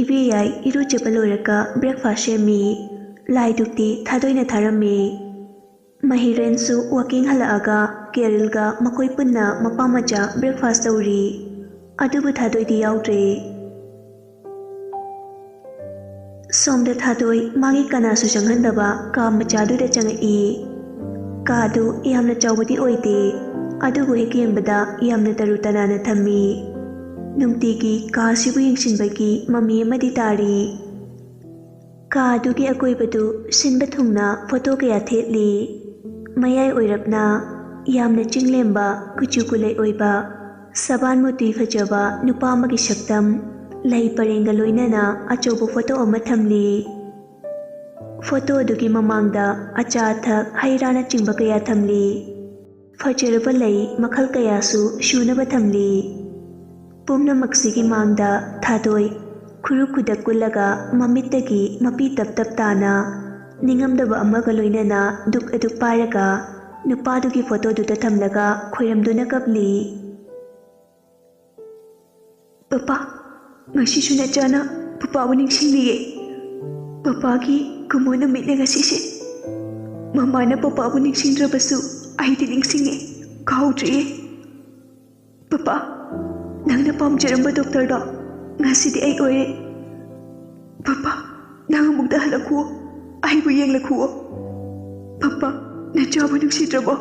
ꯏꯕꯦꯌꯥꯏ ꯏꯔꯨꯖꯕ ꯂꯣꯏꯔꯒ breakfast ꯁꯦꯝꯃꯤ꯫ ꯂꯥꯏꯗꯨꯛꯇꯤ ꯊꯥꯗꯣꯏꯅ ꯊꯥꯔꯝꯃꯤ꯫ ꯃꯍꯤꯔꯦꯟꯁꯨ working ꯍꯜꯂꯛꯑꯒ ꯀꯦꯔꯤꯜꯒ ꯃꯈꯣꯏ ꯄꯨꯟꯅ ꯃꯄꯥ ꯃꯆꯥ breakfast ꯇꯧꯔꯤ꯫ ꯑꯗꯨꯕꯨ ꯊꯥꯗꯣꯏꯗꯤ ꯌꯥꯎꯗ꯭ꯔꯦ꯫ ꯁꯣꯝꯗ ꯊꯥꯗꯣꯏ ꯃꯥꯒꯤ ꯀꯅꯥꯁꯨ ꯆꯪꯍꯟꯗꯕ ꯀꯥ ꯃꯆꯥꯗꯨꯗ ꯆꯪꯉꯛꯏ꯫ ꯀꯥꯗꯨ ꯌꯥꯝꯅ ꯆꯥꯎꯕꯗꯤ ꯑꯣꯏꯗꯦ, ꯑꯗꯨꯕꯨ ꯍꯦꯛ ꯌꯦꯡꯕꯗ ꯌꯥꯝꯅ ꯇꯔꯨ ꯇꯅꯥꯟꯅ ꯊꯝꯃꯤ꯫ ꯅꯨꯡꯇꯤꯒꯤ ꯀꯥ ꯑꯁꯤꯕꯨ ꯌꯦꯡꯁꯤꯟꯕꯒꯤ ꯃꯃꯤ ꯑꯃꯗꯤ ꯇꯥꯔꯤ꯫ ꯀꯥ ꯑꯗꯨꯒꯤ ꯑꯀꯣꯏꯕꯗꯨ ꯁꯤꯟꯕ ꯊꯨꯡꯅ photo ꯀꯌꯥ ꯊꯦꯠꯂꯤ꯫ ꯃꯌꯥꯏ ꯑꯣꯏꯔꯞꯅ ꯌꯥꯝꯅ ꯆꯤꯡꯂꯦꯝꯕ, ꯀꯨꯆꯨ ꯀꯨꯂꯩ ꯑꯣꯏꯕ, ꯁꯕꯥꯟ ꯃꯨꯇꯨꯏ ꯐꯖꯕ ꯅꯨꯄꯥ ꯑꯃꯒꯤ ꯁꯛꯇꯝ, ꯂꯩ ꯄꯔꯦꯡꯒ ꯂꯣꯏꯅꯅ ꯑꯆꯧꯕ photo ꯑꯃ ꯊꯝꯂꯤ꯫ Photo ꯑꯗꯨꯒꯤ ꯃꯃꯥꯡꯗ ꯑꯆꯥ ꯑꯊꯛ, ꯍꯩ ꯔꯥꯅꯆꯤꯡꯕ ꯀꯌꯥ ꯊꯝꯂꯤ꯫ ꯐꯖꯔꯕ ꯂꯩ ꯃꯈꯜ ꯀꯌꯥꯁꯨ ꯁꯨꯅꯕ ꯊꯝꯂꯤ꯫ ꯄꯨꯝꯅꯃꯛꯁꯤꯒꯤ ꯃꯥꯡꯗ ꯊꯥꯗꯣꯏ ꯈꯨꯔꯨ ꯈꯨꯗꯛ ꯀꯨꯜꯂꯒ ꯃꯃꯤꯠꯇꯒꯤ ꯃꯄꯤ ꯇꯞ ꯇꯞ ꯇꯥꯅ ꯅꯤꯡꯉꯝꯗꯕ ꯑꯃꯒ ꯂꯣꯏꯅꯅ ꯗꯨꯛ ꯑꯗꯨꯛ ꯄꯥꯏꯔꯒ ꯅꯨꯄꯥꯗꯨꯒꯤ photo ꯗꯨꯗ ꯊꯝꯂꯒ ꯈꯣꯏꯔꯝꯗꯨꯅ ꯀꯞꯂꯤ꯫ "ꯄꯄꯥ, ꯉꯁꯤꯁꯨ ꯅꯆꯥꯅ ꯄꯄꯥꯕꯨ ꯅꯤꯡꯁꯤꯡꯂꯤꯌꯦ꯫ ꯄꯄꯥꯒꯤ ꯀꯨꯝꯑꯣꯟ ꯅꯨꯃꯤꯠꯅꯦ ꯉꯁꯤꯁꯦ꯫ ꯃꯃꯥꯅ ꯄꯄꯥꯕꯨ ꯅꯤꯡꯁꯤꯡꯗ꯭ꯔꯕꯁꯨ ꯑꯩꯗꯤ ꯅꯤꯡꯁꯤꯡꯉꯦ, ꯀꯥꯎꯗ꯭ꯔꯤꯌꯦ꯫ ꯄꯄꯥ, ꯅꯪꯅ ꯄꯥꯝꯖꯔꯝꯕ doctor ꯗꯣ ꯉꯁꯤꯗꯤ ꯑꯩ ꯑꯣꯏꯔꯦ꯫ ꯄꯄꯥ, ꯅꯪ ꯑꯃꯨꯛꯇ ꯍꯜꯂꯛꯈꯨꯑꯣ, ꯑꯩꯕꯨ ꯌꯦꯡꯂꯛꯈꯨꯑꯣ꯫ ꯄꯄꯥ, ꯅꯆꯥꯕꯨ ꯅꯨꯡꯁꯤꯗ꯭ꯔꯕꯣ?"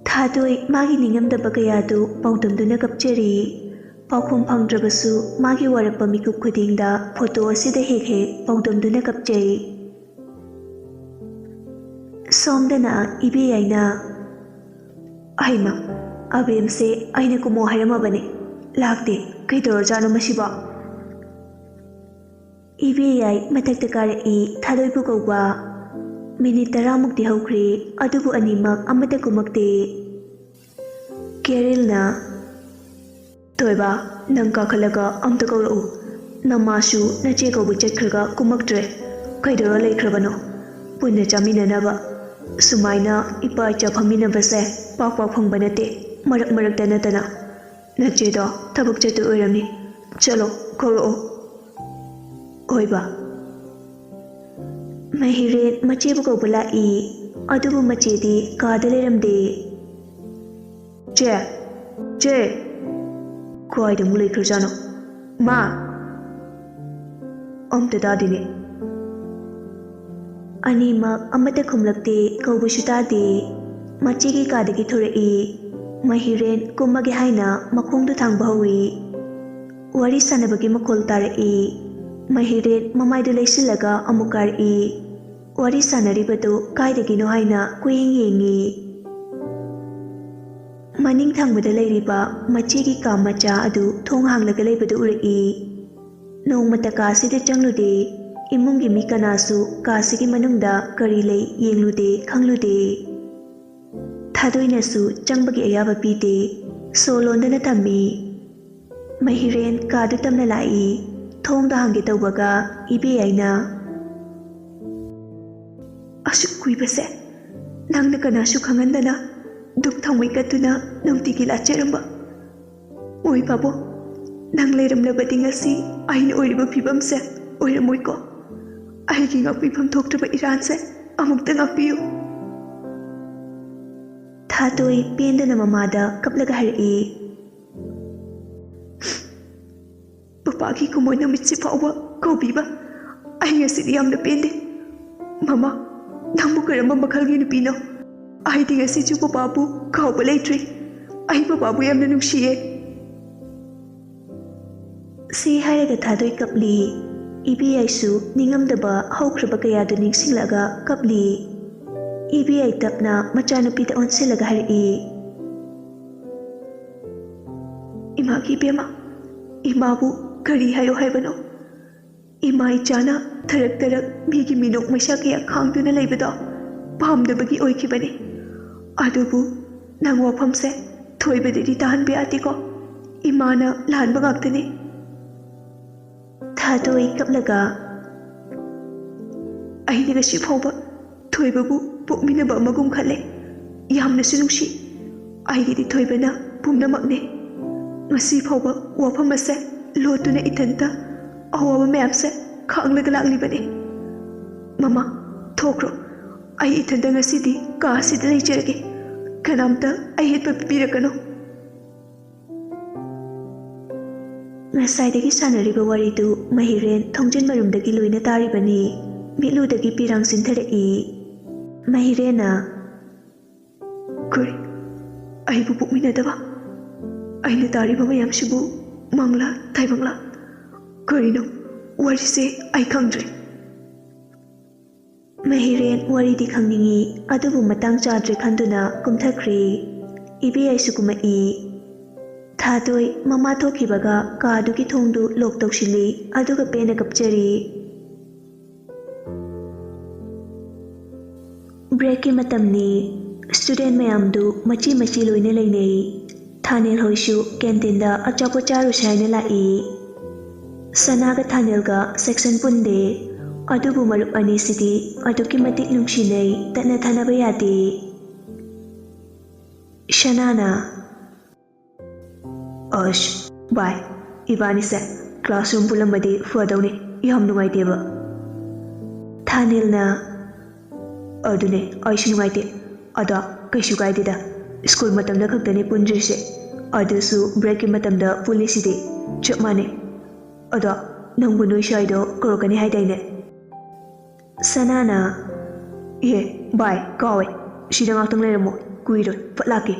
ꯊꯥꯗꯣꯏ ꯃꯥꯒꯤ ꯅꯤꯡꯉꯝꯗꯕ ꯀꯌꯥꯗꯨ ꯄꯥꯎꯗꯝꯗꯨꯅ ꯀꯞꯆꯔꯤ꯫ ꯄꯥꯎꯈꯨꯝ ꯐꯪꯗ꯭ꯔꯕꯁꯨ ꯃꯥꯒꯤ ꯋꯥꯔꯛꯄ ꯃꯤꯀꯨꯞ ꯈꯨꯗꯤꯡꯗ photo ꯑꯁꯤꯗ ꯍꯦꯛ ꯍꯦꯛ ꯄꯥꯎꯗꯝꯗꯨꯅ ꯀꯞꯆꯩ꯫ ꯁꯣꯝꯗꯅ ꯏꯕꯦꯌꯥꯏꯅ, "ꯑꯍꯩꯃ, ꯑꯕꯦꯝꯁꯦ ꯑꯩꯅ ꯀꯨꯝꯃꯣ ꯍꯥꯏꯔꯝꯃꯕꯅꯦ, ꯂꯥꯛꯇꯦ, ꯀꯩꯗꯧꯔꯖꯥꯠꯅꯣ ꯃꯁꯤꯕꯣ?" ꯏꯕꯦꯌꯥꯏ ꯃꯊꯛꯇ ꯀꯥꯔꯛꯏ ꯊꯥꯗꯣꯏꯕꯨ ꯀꯧꯕ꯫ ꯃꯤꯅꯤꯠ ꯇꯔꯥꯃꯨꯛꯇꯤ ꯍꯧꯈ꯭ꯔꯦ, ꯑꯗꯨꯕꯨ ꯑꯅꯤꯃꯛ ꯑꯃꯠꯇ ꯀꯨꯝꯃꯛꯇꯦ꯫ ꯀꯦꯔꯤꯜꯅ, "ꯊꯣꯏꯕ, ꯅꯪ ꯀꯥꯈꯠꯂꯒ ꯑꯝꯇ ꯀꯧꯔꯛꯎ꯫ ꯅꯃꯥꯁꯨ ꯅꯆꯦ ꯀꯧꯕ ꯆꯠꯈ꯭ꯔꯒ ꯀꯨꯝꯃꯛꯇ꯭ꯔꯦ꯫ ꯀꯩꯗꯧꯔ ꯂꯩꯈ꯭ꯔꯕꯅꯣ? ꯄꯨꯟꯅ ꯆꯥꯃꯤꯟꯅꯅꯕ꯫ ꯁꯨꯃꯥꯏꯅ ꯏꯄꯥ ꯏꯆꯥ ꯐꯝꯃꯤꯟꯅꯕꯁꯦ ꯄꯥꯛ ꯄꯥꯛ ꯐꯪꯕ ꯅꯠꯇꯦ, ꯃꯔꯛ ꯃꯔꯛꯇ ꯅꯠꯇꯅ꯫ ꯅꯆꯦꯗꯣ ꯊꯕꯛ ꯆꯠꯇꯣꯏ ꯑꯣꯏꯔꯝꯅꯤ꯫ ꯆꯠꯂꯣ, ꯀꯧꯔꯛꯑꯣ꯫" "ꯍꯣꯏꯕ꯫" ꯃꯍꯤꯔꯦꯟ ꯃꯆꯦꯕꯨ ꯀꯧꯕ ꯂꯥꯛꯏ, ꯑꯗꯨꯕꯨ ꯃꯆꯦꯗꯤ ꯀꯥꯗ ꯂꯩꯔꯝꯗꯦ꯫ "ꯆꯦ! ꯆꯦ!" ꯀꯥꯏꯗ ꯑꯃꯨꯛ ꯂꯩꯈ꯭ꯔꯖꯥꯠꯅꯣ? "ꯃꯥ!" ꯑꯝꯇ ꯇꯥꯗꯦꯅꯦ꯫ ꯑꯅꯤꯃꯛ ꯑꯃꯠꯇ ꯈꯨꯝꯂꯛꯇꯦ, ꯀꯧꯕꯁꯨ ꯇꯥꯗꯦ꯫ ꯃꯆꯦꯒꯤ ꯀꯥꯗꯒꯤ ꯊꯣꯔꯛꯏ꯫ ꯃꯍꯤꯔꯦꯟ ꯀꯨꯝꯃꯒꯦ ꯍꯥꯏꯅ ꯃꯈꯣꯡꯗꯨ ꯊꯥꯡꯕ ꯍꯧꯏ꯫ ꯋꯥꯔꯤ ꯁꯥꯟꯅꯕꯒꯤ ꯃꯈꯣꯜ ꯇꯥꯔꯛꯏ꯫ ꯃꯍꯤꯔꯦꯟ ꯃꯃꯥꯏꯗꯨ ꯂꯩꯁꯤꯜꯂꯒ ꯑꯃꯨꯛ ꯀꯥꯔꯛꯏ꯫ ꯋꯥꯔꯤ ꯁꯥꯟꯅꯔꯤꯕꯗꯨ ꯀꯥꯏꯗꯒꯤꯅꯣ ꯍꯥꯏꯅ ꯀꯣꯏꯌꯦꯡ ꯌꯦꯡꯉꯤ꯫ ꯃꯅꯤꯡ ꯊꯪꯕꯗ ꯂꯩꯔꯤꯕ ꯃꯆꯦꯒꯤ ꯀꯥ ꯃꯆꯥ ꯑꯗꯨ ꯊꯣꯡ ꯍꯥꯡꯂꯒ ꯂꯩꯕꯗꯨ ꯎꯔꯛꯏ꯫ ꯅꯣꯡꯃꯇ ꯀꯥꯁꯤꯗ ꯆꯪꯂꯨꯗꯦ꯫ ꯏꯃꯨꯡꯒꯤ ꯃꯤ ꯀꯅꯥꯁꯨ ꯀꯥꯁꯤꯒꯤ ꯃꯅꯨꯡꯗ ꯀꯔꯤ ꯂꯩ ꯌꯦꯡꯂꯨꯗꯦ, ꯈꯪꯂꯨꯗꯦ꯫ ꯊꯥꯗꯣꯏꯅꯁꯨ ꯆꯪꯕꯒꯤ ꯑꯌꯥꯕ ꯄꯤꯗꯦ꯫ ꯁꯣ ꯂꯣꯟꯗꯅ ꯊꯝꯃꯤ꯫ ꯃꯍꯤꯔꯦꯟ ꯀꯥꯗꯨ ꯇꯞꯅ ꯂꯥꯛꯏ꯫ ꯊꯣꯡꯗ ꯍꯥꯡꯒꯦ ꯇꯧꯕꯒ ꯏꯕꯦ ꯑꯩꯅ, "ꯑꯁꯨꯛ ꯀꯨꯏꯕꯁꯦ ꯅꯪꯅ ꯀꯅꯥꯁꯨ ꯈꯪꯍꯟꯗꯅ ꯙꯨꯞ ꯊꯥꯎꯃꯩ ꯀꯠꯇꯨꯅ ꯅꯨꯡꯇꯤꯒꯤ ꯂꯥꯠꯆꯔꯝꯕ꯫ ꯑꯣꯏ ꯄꯥꯕꯣ, ꯅꯪ ꯂꯩꯔꯝꯂꯕꯗꯤ ꯉꯁꯤ ꯑꯩꯅ ꯑꯣꯏꯔꯤꯕ ꯐꯤꯕꯝꯁꯦ ꯑꯣꯏꯔꯝꯃꯣꯏꯀꯣ꯫ ꯑꯩꯒꯤ ꯉꯥꯛꯄꯤꯐꯝ ꯊꯣꯛꯇ꯭ꯔꯕ ꯏꯔꯥꯟꯁꯦ ꯑꯃꯨꯛꯇ ꯉꯥꯛꯄꯤꯌꯨ꯫" ꯊꯥꯗꯣꯏ ꯄꯦꯟꯗꯅ ꯃꯃꯥꯗ ꯀꯞꯂꯒ ꯍꯥꯏꯔꯛꯏ꯫ ꯄꯄꯥꯒꯤ ꯀꯨꯝꯑꯣꯟ ꯅꯨꯃꯤꯠꯁꯤ ꯐꯥꯎꯕ ꯀꯧꯕꯤꯕ ꯑꯩ ꯉꯁꯤꯗꯤ ꯌꯥꯝꯅ ꯄꯦꯟꯗꯦ꯫ ꯃꯃꯥ, ꯅꯪꯕꯨ ꯀꯔꯝꯕ ꯃꯈꯜꯒꯤ ꯅꯨꯄꯤꯅꯣ? ꯑꯩꯗꯤ ꯉꯁꯤꯁꯨ ꯄꯄꯥꯕꯨ ꯀꯥꯎꯕ ꯂꯩꯇ꯭ꯔꯤ꯫ ꯑꯩ ꯄꯄꯥꯕꯨ ꯌꯥꯝꯅ ꯅꯨꯡꯁꯤꯌꯦ꯫ ꯁꯤ ꯍꯥꯏꯔꯒ ꯊꯥꯗꯣꯏ ꯀꯞꯂꯤ꯫ ꯏꯕꯦ ꯑꯩꯁꯨ ꯅꯤꯡꯉꯝꯗꯕ ꯍꯧꯈ꯭ꯔꯕ ꯀꯌꯥꯗꯨ ꯅꯤꯡꯁꯤꯡꯂꯛꯑꯒ ꯀꯞꯂꯤ꯫ ꯏꯕꯦ ꯑꯩ ꯇꯞꯅ ꯃꯆꯥꯅꯨꯄꯤꯗ ꯑꯣꯟꯁꯤꯜꯂꯒ ꯍꯥꯏꯔꯛꯏ꯫ ꯏꯃꯥꯒꯤ ꯏꯕꯦꯝꯃ, ꯏꯃꯥꯕꯨ ꯀꯔꯤ ꯍꯥꯏꯌꯣ ꯍꯥꯏꯕꯅꯣ? ꯏꯃꯥ ꯏꯆꯥꯅ ꯊꯔꯛ ꯊꯔꯛ ꯃꯤꯒꯤ ꯃꯤꯅꯣꯛ ꯃꯩꯁꯥ ꯀꯌꯥ ꯈꯥꯡꯗꯨꯅ ꯂꯩꯕꯗꯣ ꯄꯥꯝꯗꯕꯒꯤ ꯑꯣꯏꯈꯤꯕꯅꯤ꯫ ꯑꯗꯨꯕꯨ ꯅꯪ ꯋꯥꯐꯝꯁꯦ ꯊꯣꯏꯕꯗꯗꯤ ꯇꯥꯍꯟꯕ ꯌꯥꯗꯦꯀꯣ꯫ ꯏꯃꯥꯅ ꯂꯥꯟꯕ ꯉꯥꯛꯇꯅꯤ꯫ ꯊꯥꯗꯣꯏ ꯀꯞꯂꯒ, "ꯑꯩꯅ ꯉꯁꯤ ꯐꯥꯎꯕ ꯊꯣꯏꯕꯕꯨ ꯄꯣꯛꯃꯤꯟꯅꯕ ꯑꯃꯒꯨꯝ ꯈꯜꯂꯦ꯫ ꯌꯥꯝꯅꯁꯨ ꯅꯨꯡꯁꯤ꯫ ꯑꯩꯒꯤꯗꯤ ꯊꯣꯏꯕꯅ ꯄꯨꯝꯅꯃꯛꯅꯦ꯫ ꯉꯁꯤ ꯐꯥꯎꯕ ꯋꯥꯐꯝ ꯑꯁꯦ ꯂꯣꯠꯇꯨꯅ ꯏꯊꯟꯇ ꯑꯋꯥꯕ ꯃꯌꯥꯝꯁꯦ ꯈꯥꯡꯂꯒ ꯂꯥꯛꯂꯤꯕꯅꯦ꯫ ꯃꯃꯥ, ꯊꯣꯛꯈ꯭ꯔꯣ꯫ ꯑꯩ ꯏꯊꯟꯇ ꯉꯁꯤꯗꯤ ꯀꯥ ꯑꯁꯤꯗ ꯂꯩꯖꯔꯒꯦ꯫ ꯀꯅꯥꯝꯇ ꯑꯌꯦꯠꯄ ꯄꯤꯕꯤꯔꯛꯀꯅꯨ꯫" ꯉꯁꯥꯏꯗꯒꯤ ꯁꯥꯟꯅꯔꯤꯕ ꯋꯥꯔꯤꯗꯨ ꯃꯍꯤꯔꯦꯟ ꯊꯣꯡꯖꯤꯟ ꯃꯔꯨꯝꯗꯒꯤ ꯂꯣꯏꯅ ꯇꯥꯔꯤꯕꯅꯤ꯫ ꯃꯤꯠꯂꯨꯗꯒꯤ ꯄꯤꯔꯥꯡ ꯆꯤꯟꯊꯔꯛꯏ꯫ ꯃꯍꯤꯔꯦꯟꯅ, "ꯀꯔꯤ? ꯑꯩꯕꯨ ꯄꯣꯛꯃꯤꯟꯅꯗꯕ? ꯑꯩꯅ ꯇꯥꯔꯤꯕ ꯃꯌꯥꯝꯁꯤꯕꯨ ꯃꯪꯂꯥ ꯇꯥꯏꯕꯪꯂꯥ? ꯀꯔꯤꯅꯣ? ꯋꯥꯔꯤꯁꯦ ꯑꯩ ꯈꯪꯗ꯭ꯔꯦ꯫" ꯃꯍꯤꯔꯦꯟ ꯋꯥꯔꯤꯗꯤ ꯈꯪꯅꯤꯡꯏ, ꯑꯗꯨꯕꯨ ꯃꯇꯥꯡ ꯆꯥꯗ꯭ꯔꯦ ꯈꯟꯗꯨꯅ ꯀꯨꯝꯊꯈ꯭ꯔꯦ꯫ ꯏꯕꯦ ꯑꯩꯁꯨ ꯀꯨꯝꯃꯛꯏ꯫ ꯊꯥꯗꯣꯏ ꯃꯃꯥ ꯊꯣꯛꯈꯤꯕꯒ ꯀꯥꯗꯨꯒꯤ ꯊꯣꯡꯗꯨ ꯂꯣꯛ ꯇꯧꯁꯤꯜꯂꯤ, ꯑꯗꯨꯒ ꯄꯦꯟꯅ ꯀꯞꯆꯔꯤ꯫ ꯕ꯭ꯔꯦꯛꯀꯤ ꯃꯇꯝꯅꯤ꯫ ꯁ꯭ꯇꯨꯗꯦꯟ ꯃꯌꯥꯝꯗꯨ ꯃꯆꯤ ꯃꯆꯤ ꯂꯣꯏꯅ ꯂꯩꯅꯩ꯫ ꯊꯥꯅꯦꯜ ꯍꯣꯏꯁꯨ ꯀꯦꯟꯇꯤꯟꯗ ꯑꯆꯥꯄꯣꯠ ꯆꯥꯔꯨꯁꯦ ꯍꯥꯏꯅ ꯂꯥꯛꯏ꯫ ꯁꯅꯥꯒ ꯊꯥꯅꯦꯜꯒ ꯁꯦꯛꯁꯟ ꯄꯨꯟꯗꯦ꯫ ꯑꯗꯨꯕꯨ ꯃꯔꯨꯞ ꯑꯅꯤꯁꯤꯗꯤ ꯑꯗꯨꯛꯀꯤ ꯃꯇꯤꯛ ꯅꯨꯡꯁꯤꯅꯩ, ꯇꯠꯅ ꯊꯥꯅꯕ ꯌꯥꯗꯦ꯫ ꯁꯅꯥꯅ, "ꯑꯁ, ꯚꯥꯏ, ꯏꯕꯥꯅꯤꯁꯦ ꯀ꯭ꯂꯥꯁꯔꯨꯝ ꯄꯨꯜꯂꯝꯃꯗꯤ ꯐꯗꯧꯅꯤ, ꯌꯥꯝ ꯅꯨꯡꯉꯥꯏꯇꯦꯕ꯫" ꯊꯥꯅꯦꯜꯅ, "ꯑꯗꯨꯅꯦ, ꯑꯩꯁꯨ ꯅꯨꯡꯉꯥꯏꯇꯦ꯫ ꯑꯗꯣ ꯀꯩꯁꯨ ꯀꯥꯏꯗꯦꯗ, ꯁ꯭ꯀꯨꯜ ꯃꯇꯝꯗ ꯈꯛꯇꯅꯤ ꯄꯨꯟꯗ꯭ꯔꯤꯁꯦ, ꯑꯗꯨꯁꯨ ꯕ꯭ꯔꯦꯛꯀꯤ ꯃꯇꯝꯗ ꯄꯨꯜꯂꯤꯁꯤꯗꯤ ꯆꯞ ꯃꯥꯟꯅꯩ꯫ ꯑꯗꯣ ꯅꯪꯕꯨ ꯅꯣꯏ ꯁ꯭ꯋꯥꯏꯗꯣ ꯀꯧꯔꯛꯀꯅꯤ ꯍꯥꯏꯗꯥꯏꯅꯦ?" ꯁꯅꯥꯅ, "ꯑꯦ ꯚꯥꯏ, ꯀꯥꯎꯋꯦ, ꯁꯤꯗ ꯉꯥꯛꯇꯪ ꯂꯩꯔꯝꯃꯣ, ꯀꯨꯏꯔꯣꯏ, ꯐꯠ ꯂꯥꯛꯀꯦ꯫"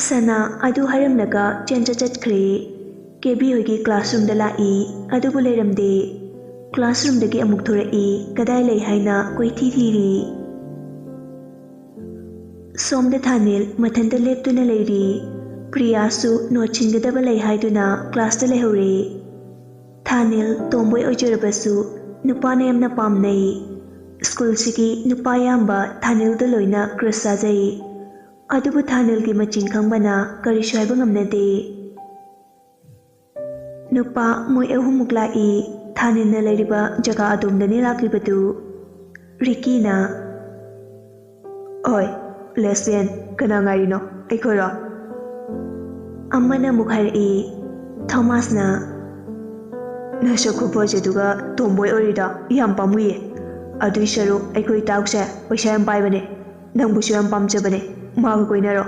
ꯁꯅꯥ ꯑꯗꯨ ꯍꯥꯏꯔꯝꯂꯒ ꯆꯦꯟ ꯆꯠ ꯆꯠꯈ꯭ꯔꯦ꯫ ꯀꯦꯕꯤ ꯍꯣꯏꯒꯤ ꯀ꯭ꯂꯥꯁꯔꯨꯝꯗ ꯂꯥꯛꯏ, ꯑꯗꯨꯕꯨ ꯂꯩꯔꯝꯗꯦ꯫ ꯀ꯭ꯂꯥꯁꯔꯨꯝꯗꯒꯤ ꯑꯃꯨꯛ ꯊꯣꯔꯛꯏ, ꯀꯗꯥꯏ ꯂꯩ ꯍꯥꯏꯅ ꯀꯣꯏꯊꯤ ꯊꯤꯔꯤ꯫ ꯁꯣꯝꯗ ꯊꯥꯅꯦꯜ ꯃꯊꯟꯇ ꯂꯦꯞꯇꯨꯅ ꯂꯩꯔꯤ꯫ ꯄ꯭ꯔꯤꯌꯥꯁꯨ ꯅꯣꯠ ꯁꯤꯟꯒꯗꯕ ꯂꯩ ꯍꯥꯏꯗꯨꯅ ꯀ꯭ꯂꯥꯁꯇ ꯂꯩꯍꯧꯔꯦ꯫ ꯊꯥꯅꯤꯜ ꯇꯣꯝꯕꯣꯏ ꯑꯣꯏꯖꯔꯕꯁꯨ ꯅꯨꯄꯥꯅ ꯌꯥꯝꯅ ꯄꯥꯝꯅꯩ꯫ ꯁ꯭ꯀꯨꯜꯁꯤꯒꯤ ꯅꯨꯄꯥ ꯑꯌꯥꯝꯕ ꯊꯥꯅꯤꯜꯗ ꯂꯣꯏꯅ ꯀ꯭ꯔꯁ ꯆꯥꯖꯩ꯫ ꯑꯗꯨꯕꯨ ꯊꯥꯅꯤꯜꯒꯤ ꯃꯆꯤꯟ ꯈꯪꯕꯅ ꯀꯔꯤꯁꯨ ꯍꯥꯏꯕ ꯉꯝꯅꯗꯦ꯫ ꯅꯨꯄꯥ ꯃꯣꯏ ꯑꯍꯨꯝꯃꯨꯛ ꯂꯥꯛꯏ꯫ ꯊꯥꯅꯤꯜꯅ ꯂꯩꯔꯤꯕ ꯖꯒꯥ ꯑꯗꯣꯝꯗꯅꯤ ꯂꯥꯛꯂꯤꯕꯗꯨ꯫ ꯔꯤꯀꯤꯅ, "ꯑꯣꯏ, ꯂꯦꯁꯕꯤꯌꯟ, ꯀꯅꯥ ꯉꯥꯏꯔꯤꯅꯣ? ꯑꯩꯈꯣꯏꯔꯣ?" ꯑꯃꯅ ꯑꯃꯨꯛ ꯍꯥꯏꯔꯛꯏ꯫ ꯊꯣꯃꯥꯁꯅ, "ꯅꯁꯛ ꯈꯨꯐꯖꯗꯨꯒ ꯇꯣꯝꯕꯣꯏ ꯑꯣꯏꯔꯤꯗꯣ ꯌꯥꯝ ꯄꯥꯝꯃꯨꯏꯌꯦ꯫ ꯑꯗꯨꯏ ꯁꯔꯨꯛ ꯑꯩꯈꯣꯏ ꯏꯇꯥꯎꯁꯦ ꯄꯩꯁꯥ ꯌꯥꯝ ꯄꯥꯏꯕꯅꯦ꯫ ꯅꯪꯕꯨꯁꯨ ꯌꯥꯝ ꯄꯥꯝꯖꯕꯅꯦ꯫ ꯃꯥꯒ ꯀꯣꯏꯅꯔꯣ꯫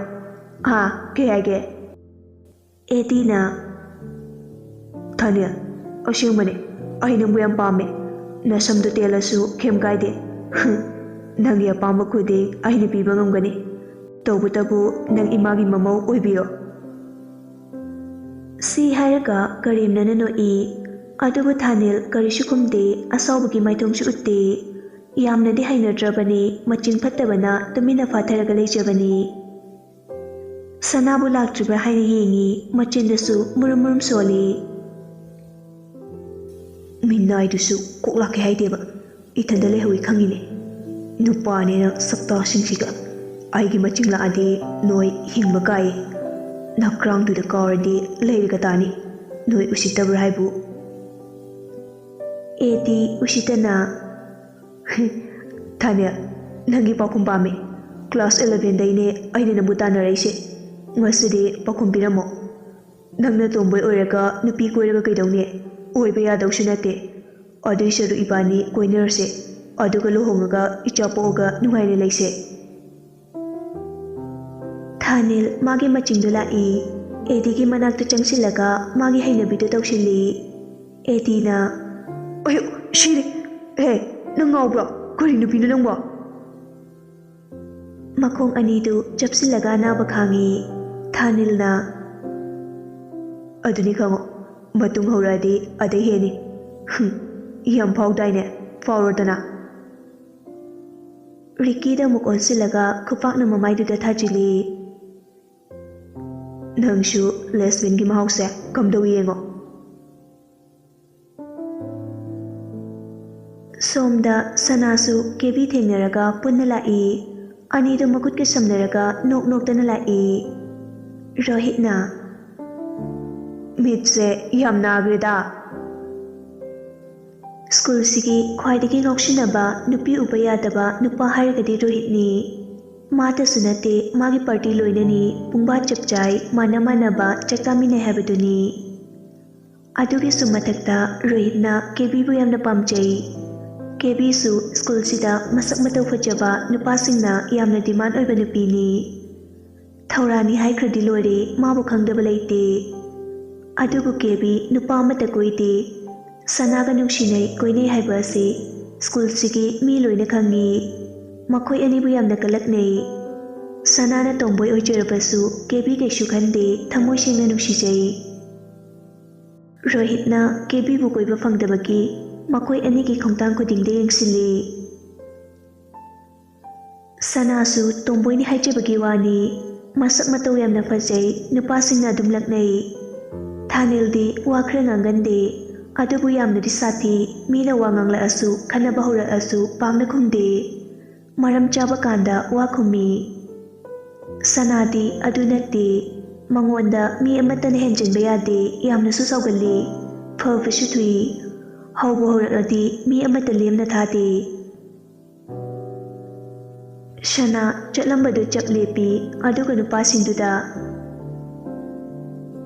ꯍꯥ, ꯀꯩ ꯍꯥꯏꯒꯦ?" ꯑꯦꯗꯤꯅ, "ꯊꯥꯅꯤꯜ, ꯑꯁꯦꯡꯕꯅꯦ, ꯑꯩ ꯅꯪꯕꯨ ꯌꯥꯝ ꯄꯥꯝꯃꯦ꯫ ꯅꯁꯝꯗꯣ ꯇꯦꯜꯂꯁꯨ ꯀꯩꯝ ꯀꯥꯏꯗꯦ꯫ ꯅꯪꯒꯤ ꯑꯄꯥꯝꯕ ꯈꯨꯗꯤꯡ ꯑꯩꯅ ꯄꯤꯕ ꯉꯝꯒꯅꯤ꯫ ꯇꯧꯕꯇꯕꯨ ꯅꯪ ꯏꯃꯥꯒꯤ ꯃꯃꯧ ꯑꯣꯏꯕꯤꯌꯣ꯫" ꯁꯤ ꯍꯥꯏꯔꯒ ꯀꯔꯦꯝꯅꯅ ꯅꯣꯛꯏ꯫ ꯑꯗꯨꯕꯨ ꯊꯥꯅꯤꯜ ꯀꯔꯤꯁꯨ ꯈꯨꯝꯗꯦ, ꯑꯁꯥꯎꯕꯒꯤ ꯃꯥꯏꯊꯣꯡꯁꯨ ꯎꯠꯇꯦ꯫ ꯌꯥꯝꯅꯗꯤ ꯍꯩꯅꯗ꯭ꯔꯕꯅꯤ, ꯃꯆꯤꯟ ꯐꯠꯇꯕꯅ ꯇꯨꯃꯤꯟꯅ ꯐꯥꯊꯔꯒ ꯂꯩꯖꯕꯅꯤ꯫ ꯁꯅꯥꯕꯨ ꯂꯥꯛꯇ꯭ꯔꯤꯕ꯭ꯔꯥ ꯍꯥꯏꯅ ꯌꯦꯡꯉꯤ, ꯃꯆꯤꯟꯗꯁꯨ ꯃꯨꯔꯨꯝ ꯃꯨꯔꯨꯝ ꯁꯣꯜꯂꯤ꯫ "ꯃꯤꯅꯥꯏꯗꯨꯁꯨ ꯀꯣꯛ ꯂꯥꯛꯀꯦ ꯍꯥꯏꯗꯦꯕ, ꯏꯊꯟꯗ ꯂꯩꯍꯧꯏ ꯈꯪꯉꯤꯅꯦ꯫ ꯅꯨꯄꯥꯅꯦꯅ ꯁꯛꯇꯥꯁꯤꯡꯁꯤꯒ꯫ ꯑꯩꯒꯤ ꯃꯆꯤꯡ ꯂꯥꯛꯑꯗꯤ ꯅꯣꯏ ꯍꯤꯡꯕ ꯀꯥꯏꯌꯦ꯫ ꯅꯀ꯭ꯔꯥꯡꯗꯨꯗ ꯀꯥꯎꯔꯗꯤ ꯂꯩꯔꯒ ꯇꯥꯅꯤ꯫ ꯅꯣꯏ ꯎꯁꯤꯠꯇꯕ꯭ꯔꯥ ꯍꯥꯏꯕꯨ?" ꯑꯦꯗꯤ ꯎꯁꯤꯠꯇꯅ, "ꯊꯥꯅꯤꯜ, ꯅꯪꯒꯤ ꯄꯥꯎꯈꯨꯝ ꯄꯥꯝꯃꯤ꯫ ꯀ꯭ꯂꯥꯁ elevenꯗꯩꯅꯦ ꯑꯩꯅ ꯅꯪꯕꯨ ꯇꯥꯟꯅꯔꯛꯏꯁꯦ꯫ ꯉꯁꯤꯗꯤ ꯄꯥꯎꯈꯨꯝ ꯄꯤꯔꯝꯃꯣ꯫ ꯅꯪꯅ ꯇꯣꯝꯕꯣꯏ ꯑꯣꯏꯔꯒ ꯅꯨꯄꯤ ꯀꯣꯏꯔꯒ ꯀꯩꯗꯧꯅꯤ? ꯑꯣꯏꯕ ꯌꯥꯗꯧꯁꯨ ꯅꯠꯇꯦ꯫ ꯑꯗꯨꯏ ꯁꯔꯨꯛ ꯏꯕꯥꯅꯤ ꯀꯣꯏꯅꯔꯁꯦ, ꯑꯗꯨꯒ ꯂꯨꯍꯣꯡꯉꯒ ꯏꯆꯥ ꯄꯣꯛꯑꯒ ꯅꯨꯡꯉꯥꯏꯅ ꯂꯩꯁꯦ꯫" ꯊꯥꯅꯤꯜ ꯃꯥꯒꯤ ꯃꯆꯤꯡꯗꯣ ꯂꯥꯛꯏ꯫ ꯑꯦꯗꯤꯒꯤ ꯃꯅꯥꯛꯇ ꯆꯪꯁꯤꯜꯂꯒ ꯃꯥꯒꯤ ꯍꯩꯅꯕꯤꯗꯣ ꯇꯧꯁꯤꯜꯂꯤ꯫ ꯑꯦꯗꯤꯅ, "ꯑꯌꯨ, ꯁꯤꯔꯦ! ꯍꯦ, ꯅꯪ ꯉꯥꯎꯕ꯭ꯔꯣ? ꯀꯔꯤ ꯅꯨꯄꯤꯅꯣ ꯅꯪꯕꯣ?" ꯃꯈꯣꯡ ꯑꯅꯤꯗꯨ ꯆꯞꯁꯤꯜꯂꯒ ꯑꯅꯥꯕ ꯈꯥꯡꯉꯤ꯫ ꯊꯥꯅꯤꯜꯅ, "ꯑꯗꯨꯅꯤ ꯈꯪꯉꯣ, ꯃꯇꯨꯡ ꯍꯧꯔꯛꯑꯗꯤ ꯑꯗꯩ ꯍꯦꯟꯅꯤ꯫ ꯍꯨꯝ, ꯌꯥꯝ ꯐꯥꯎꯗꯥꯏꯅꯦ? ꯐꯥꯎꯔꯣꯗꯅ꯫" ꯔꯤꯀꯤꯗ ꯑꯃꯨꯛ ꯑꯣꯟꯁꯤꯜꯂꯒ ꯈꯨꯄꯥꯛꯅ ꯃꯃꯥꯏꯗꯨꯗ ꯊꯥꯖꯤꯜꯂꯤ꯫ "ꯅꯪꯁꯨ ꯂꯦꯁꯕꯤꯌꯟꯒꯤ ꯃꯍꯥꯎꯁꯦ ꯀꯝꯗꯧ ꯌꯦꯡꯉꯣ꯫" ꯁꯣꯝꯗ ꯁꯅꯥꯁꯨ ꯀꯦꯕꯤ ꯊꯦꯡꯅꯔꯒ ꯄꯨꯟꯅ ꯂꯥꯛꯏ꯫ ꯑꯅꯤꯗꯨ ꯃꯈꯨꯠꯀ ꯁꯝꯅꯔꯒ ꯅꯣꯛ ꯅꯣꯛꯇꯅ ꯂꯥꯛꯏ꯫ ꯔꯣꯍꯤꯠꯅ, "ꯃꯤꯠꯁꯦ ꯌꯥꯝ ꯅꯥꯈ꯭ꯔꯦꯗ꯫ ꯁ꯭ꯀꯨꯜꯁꯤꯒꯤ ꯈ꯭ꯋꯥꯏꯗꯒꯤ ꯉꯥꯎꯁꯤꯟꯅꯕ, ꯅꯨꯄꯤ ꯎꯕ ꯌꯥꯗꯕ ꯅꯨꯄꯥ ꯍꯥꯏꯔꯒꯗꯤ ꯔꯣꯍꯤꯠꯅꯤ꯫ ꯃꯥꯇꯁꯨ ꯅꯠꯇꯦ, ꯃꯥꯒꯤ ꯄꯥꯔꯇꯤ ꯂꯣꯏꯅꯅꯤ, ꯄꯨꯡꯕꯥ ꯆꯞ ꯆꯥꯏ, ꯃꯥꯟꯅ ꯃꯥꯟꯅꯕ ꯆꯥꯛ ꯆꯥꯃꯤꯟꯅꯩ ꯍꯥꯏꯕꯗꯨꯅꯤ꯫ ꯑꯗꯨꯒꯤꯁꯨ ꯃꯊꯛꯇ ꯔꯣꯍꯤꯠꯅ ꯀꯦꯕꯤꯕꯨ ꯌꯥꯝꯅ ꯄꯥꯝꯖꯩ꯫ ꯀꯦꯕꯤꯁꯨ ꯁ꯭ꯀꯨꯜꯁꯤꯗ ꯃꯁꯛ ꯃꯇꯧ ꯐꯖꯕ ꯅꯨꯄꯥꯁꯤꯡꯅ ꯌꯥꯝꯅ ꯗꯤꯃꯥꯟ ꯑꯣꯏꯕ ꯅꯨꯄꯤꯅꯤ꯫ ꯊꯧꯔꯥꯅꯤ ꯍꯥꯏꯈ꯭ꯔꯗꯤ ꯂꯣꯏꯔꯦ, ꯃꯥꯕꯨ ꯈꯪꯗꯕ ꯂꯩꯇꯦ꯫ ꯑꯗꯨꯕꯨ ꯀꯦꯕꯤ ꯅꯨꯄꯥ ꯑꯃꯠꯇ ꯀꯣꯏꯗꯦ꯫ ꯁꯅꯥꯒ ꯅꯨꯡꯁꯤꯅꯩ, ꯀꯣꯏꯅꯩ ꯍꯥꯏꯕ ꯑꯁꯤ ꯁ꯭ꯀꯨꯜꯁꯤꯒꯤ ꯃꯤ ꯂꯣꯏꯅ ꯈꯪꯉꯤ꯫ ꯃꯈꯣꯏ ꯑꯅꯤꯕꯨ ꯌꯥꯝꯅ ꯀꯜꯂꯛꯅꯩ꯫ ꯁꯅꯥꯅ ꯇꯣꯝꯕꯣꯏ ꯑꯣꯏꯖꯔꯕꯁꯨ ꯀꯦꯕꯤ ꯀꯩꯁꯨ ꯈꯟꯗꯦ, ꯊꯃꯣꯏ ꯁꯦꯡꯅ ꯅꯨꯡꯁꯤꯖꯩ꯫ ꯔꯣꯍꯤꯠꯅ ꯀꯦꯕꯤꯕꯨ ꯀꯣꯏꯕ ꯐꯪꯗꯕꯒꯤ ꯃꯈꯣꯏ ꯑꯅꯤꯒꯤ ꯈꯣꯡꯊꯥꯡ ꯈꯨꯗꯤꯡꯗ ꯌꯦꯡꯁꯤꯜꯂꯤ꯫ ꯁꯅꯥꯁꯨ ꯇꯣꯝꯕꯣꯏꯅꯤ ꯍꯥꯏꯖꯕꯒꯤ ꯋꯥꯅꯤ, ꯃꯁꯛ ꯃꯇꯧ ꯌꯥꯝꯅ ꯐꯖꯩ, ꯅꯨꯄꯥꯁꯤꯡꯅ ꯑꯗꯨꯝ ꯂꯛꯅꯩ꯫ ꯊꯥꯅꯤꯜꯗꯤ ꯋꯥ ꯈꯔ ꯉꯥꯡꯒꯟꯗꯦ, ꯑꯗꯨꯕꯨ ꯌꯥꯝꯅꯗꯤ ꯁꯥꯊꯤ, ꯃꯤꯅ ꯋꯥ ꯉꯥꯡꯂꯛꯑꯁꯨ, ꯈꯟꯅꯕ ꯍꯧꯔꯛꯑꯁꯨ ꯄꯥꯛꯅ ꯈꯨꯝꯗꯦ꯫ ꯃꯔꯝ ꯆꯥꯕ ꯀꯥꯟꯗ ꯋꯥ ꯈꯨꯝꯃꯤ꯫ ꯁꯅꯥꯗꯤ ꯑꯗꯨ ꯅꯠꯇꯦ꯫ ꯃꯉꯣꯟꯗ ꯃꯤ ꯑꯃꯠꯇꯅ ꯍꯦꯟꯖꯤꯟꯕ ꯌꯥꯗꯦ, ꯌꯥꯝꯅꯁꯨ ꯁꯥꯎꯒꯜꯂꯤ, ꯐꯕꯁꯨ ꯊꯨꯏ꯫ ꯍꯧꯕ ꯍꯧꯔꯛꯂꯗꯤ ꯃꯤ ꯑꯃꯠꯇ ꯂꯦꯝꯅ ꯊꯥꯗꯦ꯫ ꯁꯅꯥ ꯆꯠꯂꯝꯕꯗꯨ ꯆꯞ ꯂꯦꯞꯄꯤ, ꯑꯗꯨꯒ ꯅꯨꯄꯥꯁꯤꯡꯗꯨꯗ,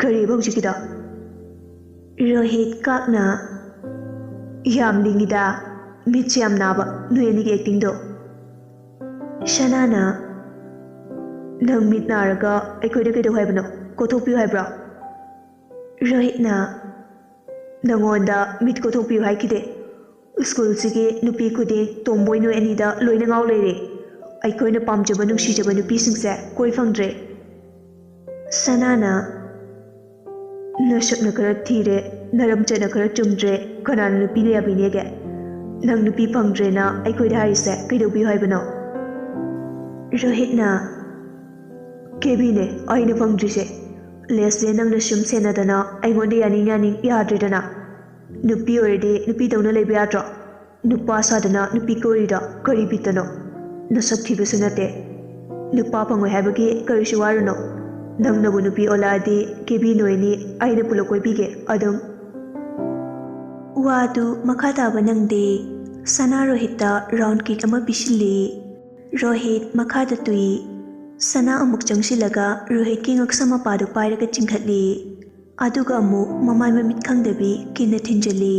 "ꯀꯔꯤꯕ ꯍꯧꯖꯤꯛꯀꯤꯗꯣ?" ꯔꯣꯍꯤꯠ ꯀꯥꯛꯅ, "ꯌꯥꯝ ꯂꯤꯡꯉꯤꯗ, ꯃꯤꯠꯁꯦ ꯌꯥꯝ ꯅꯥꯕ, ꯅꯣꯏ ꯑꯅꯤꯒꯤ ꯑꯦꯛꯇꯤꯡꯗꯣ꯫" ꯁꯅꯥꯅ, "ꯅꯪ ꯃꯤꯠ ꯅꯥꯔꯒ ꯑꯩꯈꯣꯏꯗ ꯀꯩꯗꯧ ꯍꯥꯏꯕꯅꯣ? ꯀꯣꯊꯣꯛꯄꯤꯌꯨ ꯍꯥꯏꯕ꯭ꯔꯣ?" ꯔꯣꯍꯤꯠꯅ, "ꯅꯪꯉꯣꯟꯗ ꯃꯤꯠ ꯀꯣꯊꯣꯛꯄꯤꯌꯨ ꯍꯥꯏꯈꯤꯗꯦ꯫ ꯁ꯭ꯀꯨꯜꯁꯤꯒꯤ ꯅꯨꯄꯤ ꯈꯨꯗꯤꯡ ꯇꯣꯝꯕꯣꯏ ꯅꯣꯏ ꯑꯅꯤꯗ ꯂꯣꯏꯅ ꯉꯥꯎ ꯂꯩꯔꯦ꯫ ꯑꯩꯈꯣꯏꯅ ꯄꯥꯝꯖꯕ ꯅꯨꯡꯁꯤꯖꯕ ꯅꯨꯄꯤꯁꯤꯡꯁꯦ ꯀꯣꯏ ꯐꯪꯗ꯭ꯔꯦ꯫" ꯁꯅꯥꯅ, "ꯅꯁꯛꯅ ꯈꯔ ꯊꯤꯔꯦ, ꯅꯔꯝꯆꯠꯅ ꯈꯔ ꯆꯨꯝꯗ꯭ꯔꯦ, ꯀꯅꯥꯅ ꯅꯨꯄꯤꯅ ꯌꯥꯕꯤꯅꯦꯒꯦ? ꯅꯪ ꯅꯨꯄꯤ ꯐꯪꯗ꯭ꯔꯦꯅ ꯑꯩꯈꯣꯏꯗ ꯍꯥꯏꯔꯤꯁꯦ ꯀꯩꯗꯧꯕꯤꯌꯨ ꯍꯥꯏꯕꯅꯣ?" ꯔꯣꯍꯤꯠꯅ, "ꯀꯦꯕꯤꯅꯦ ꯑꯩꯅ ꯐꯪꯗ꯭ꯔꯤꯁꯦ꯫ ꯂꯦꯁꯂꯦ ꯅꯪꯅ ꯁꯨꯝ ꯁꯦꯟꯅꯗꯅ ꯑꯩꯉꯣꯟꯗ ꯌꯥꯅꯤꯡ ꯌꯥꯅꯤꯡ ꯌꯥꯗ꯭ꯔꯦꯗꯅ꯫ ꯅꯨꯄꯤ ꯑꯣꯏꯔꯗꯤ ꯅꯨꯄꯤꯗꯧꯅ ꯂꯩꯕ ꯌꯥꯗ꯭ꯔꯣ?" ꯅꯨꯄꯥ ꯁꯥꯗꯅ ꯅꯨꯄꯤ ꯀꯣꯏꯔꯤꯗꯣ ꯀꯔꯤ ꯕꯤꯠꯇꯅꯣ? ꯅꯁꯛ ꯊꯤꯕꯁꯨ ꯅꯠꯇꯦ꯫ ꯅꯨꯄꯥ ꯐꯪꯉꯣꯏ ꯍꯥꯏꯕꯒꯤ ꯀꯔꯤꯁꯨ ꯋꯥꯔꯨꯅꯣ꯫ ꯅꯪꯅꯕꯨ ꯅꯨꯄꯤ ꯑꯣꯜꯂꯛꯑꯗꯤ ꯀꯦꯕꯤ ꯅꯣꯏꯅꯤ ꯑꯩꯅ ꯄꯨꯂꯞ ꯀꯣꯏꯕꯤꯒꯦ ꯑꯗꯨꯝ꯫ ꯋꯥꯗꯨ ꯃꯈꯥ ꯇꯥꯕ ꯅꯪꯗꯦ꯫ ꯁꯅꯥ ꯔꯣꯍꯤꯠꯇ ꯔꯥꯎꯟ ꯀꯤꯛ ꯑꯃ ꯄꯤꯁꯤꯜꯂꯤ꯫ ꯔꯣꯍꯤꯠ ꯃꯈꯥꯗ ꯇꯨꯏ꯫ ꯁꯅꯥ ꯑꯃꯨꯛ ꯆꯪꯁꯤꯜꯂꯒ ꯔꯣꯍꯤꯠꯀꯤ ꯉꯛꯁꯝ ꯃꯄꯥꯗꯨ ꯄꯥꯏꯔꯒ ꯆꯤꯡꯈꯠꯂꯤ꯫ ꯑꯗꯨꯒ ꯑꯃꯨꯛ ꯃꯃꯥꯏ ꯃꯃꯤꯠ ꯈꯪꯗꯕꯤ ꯀꯤꯟꯅ ꯊꯤꯟꯖꯤꯜꯂꯤ꯫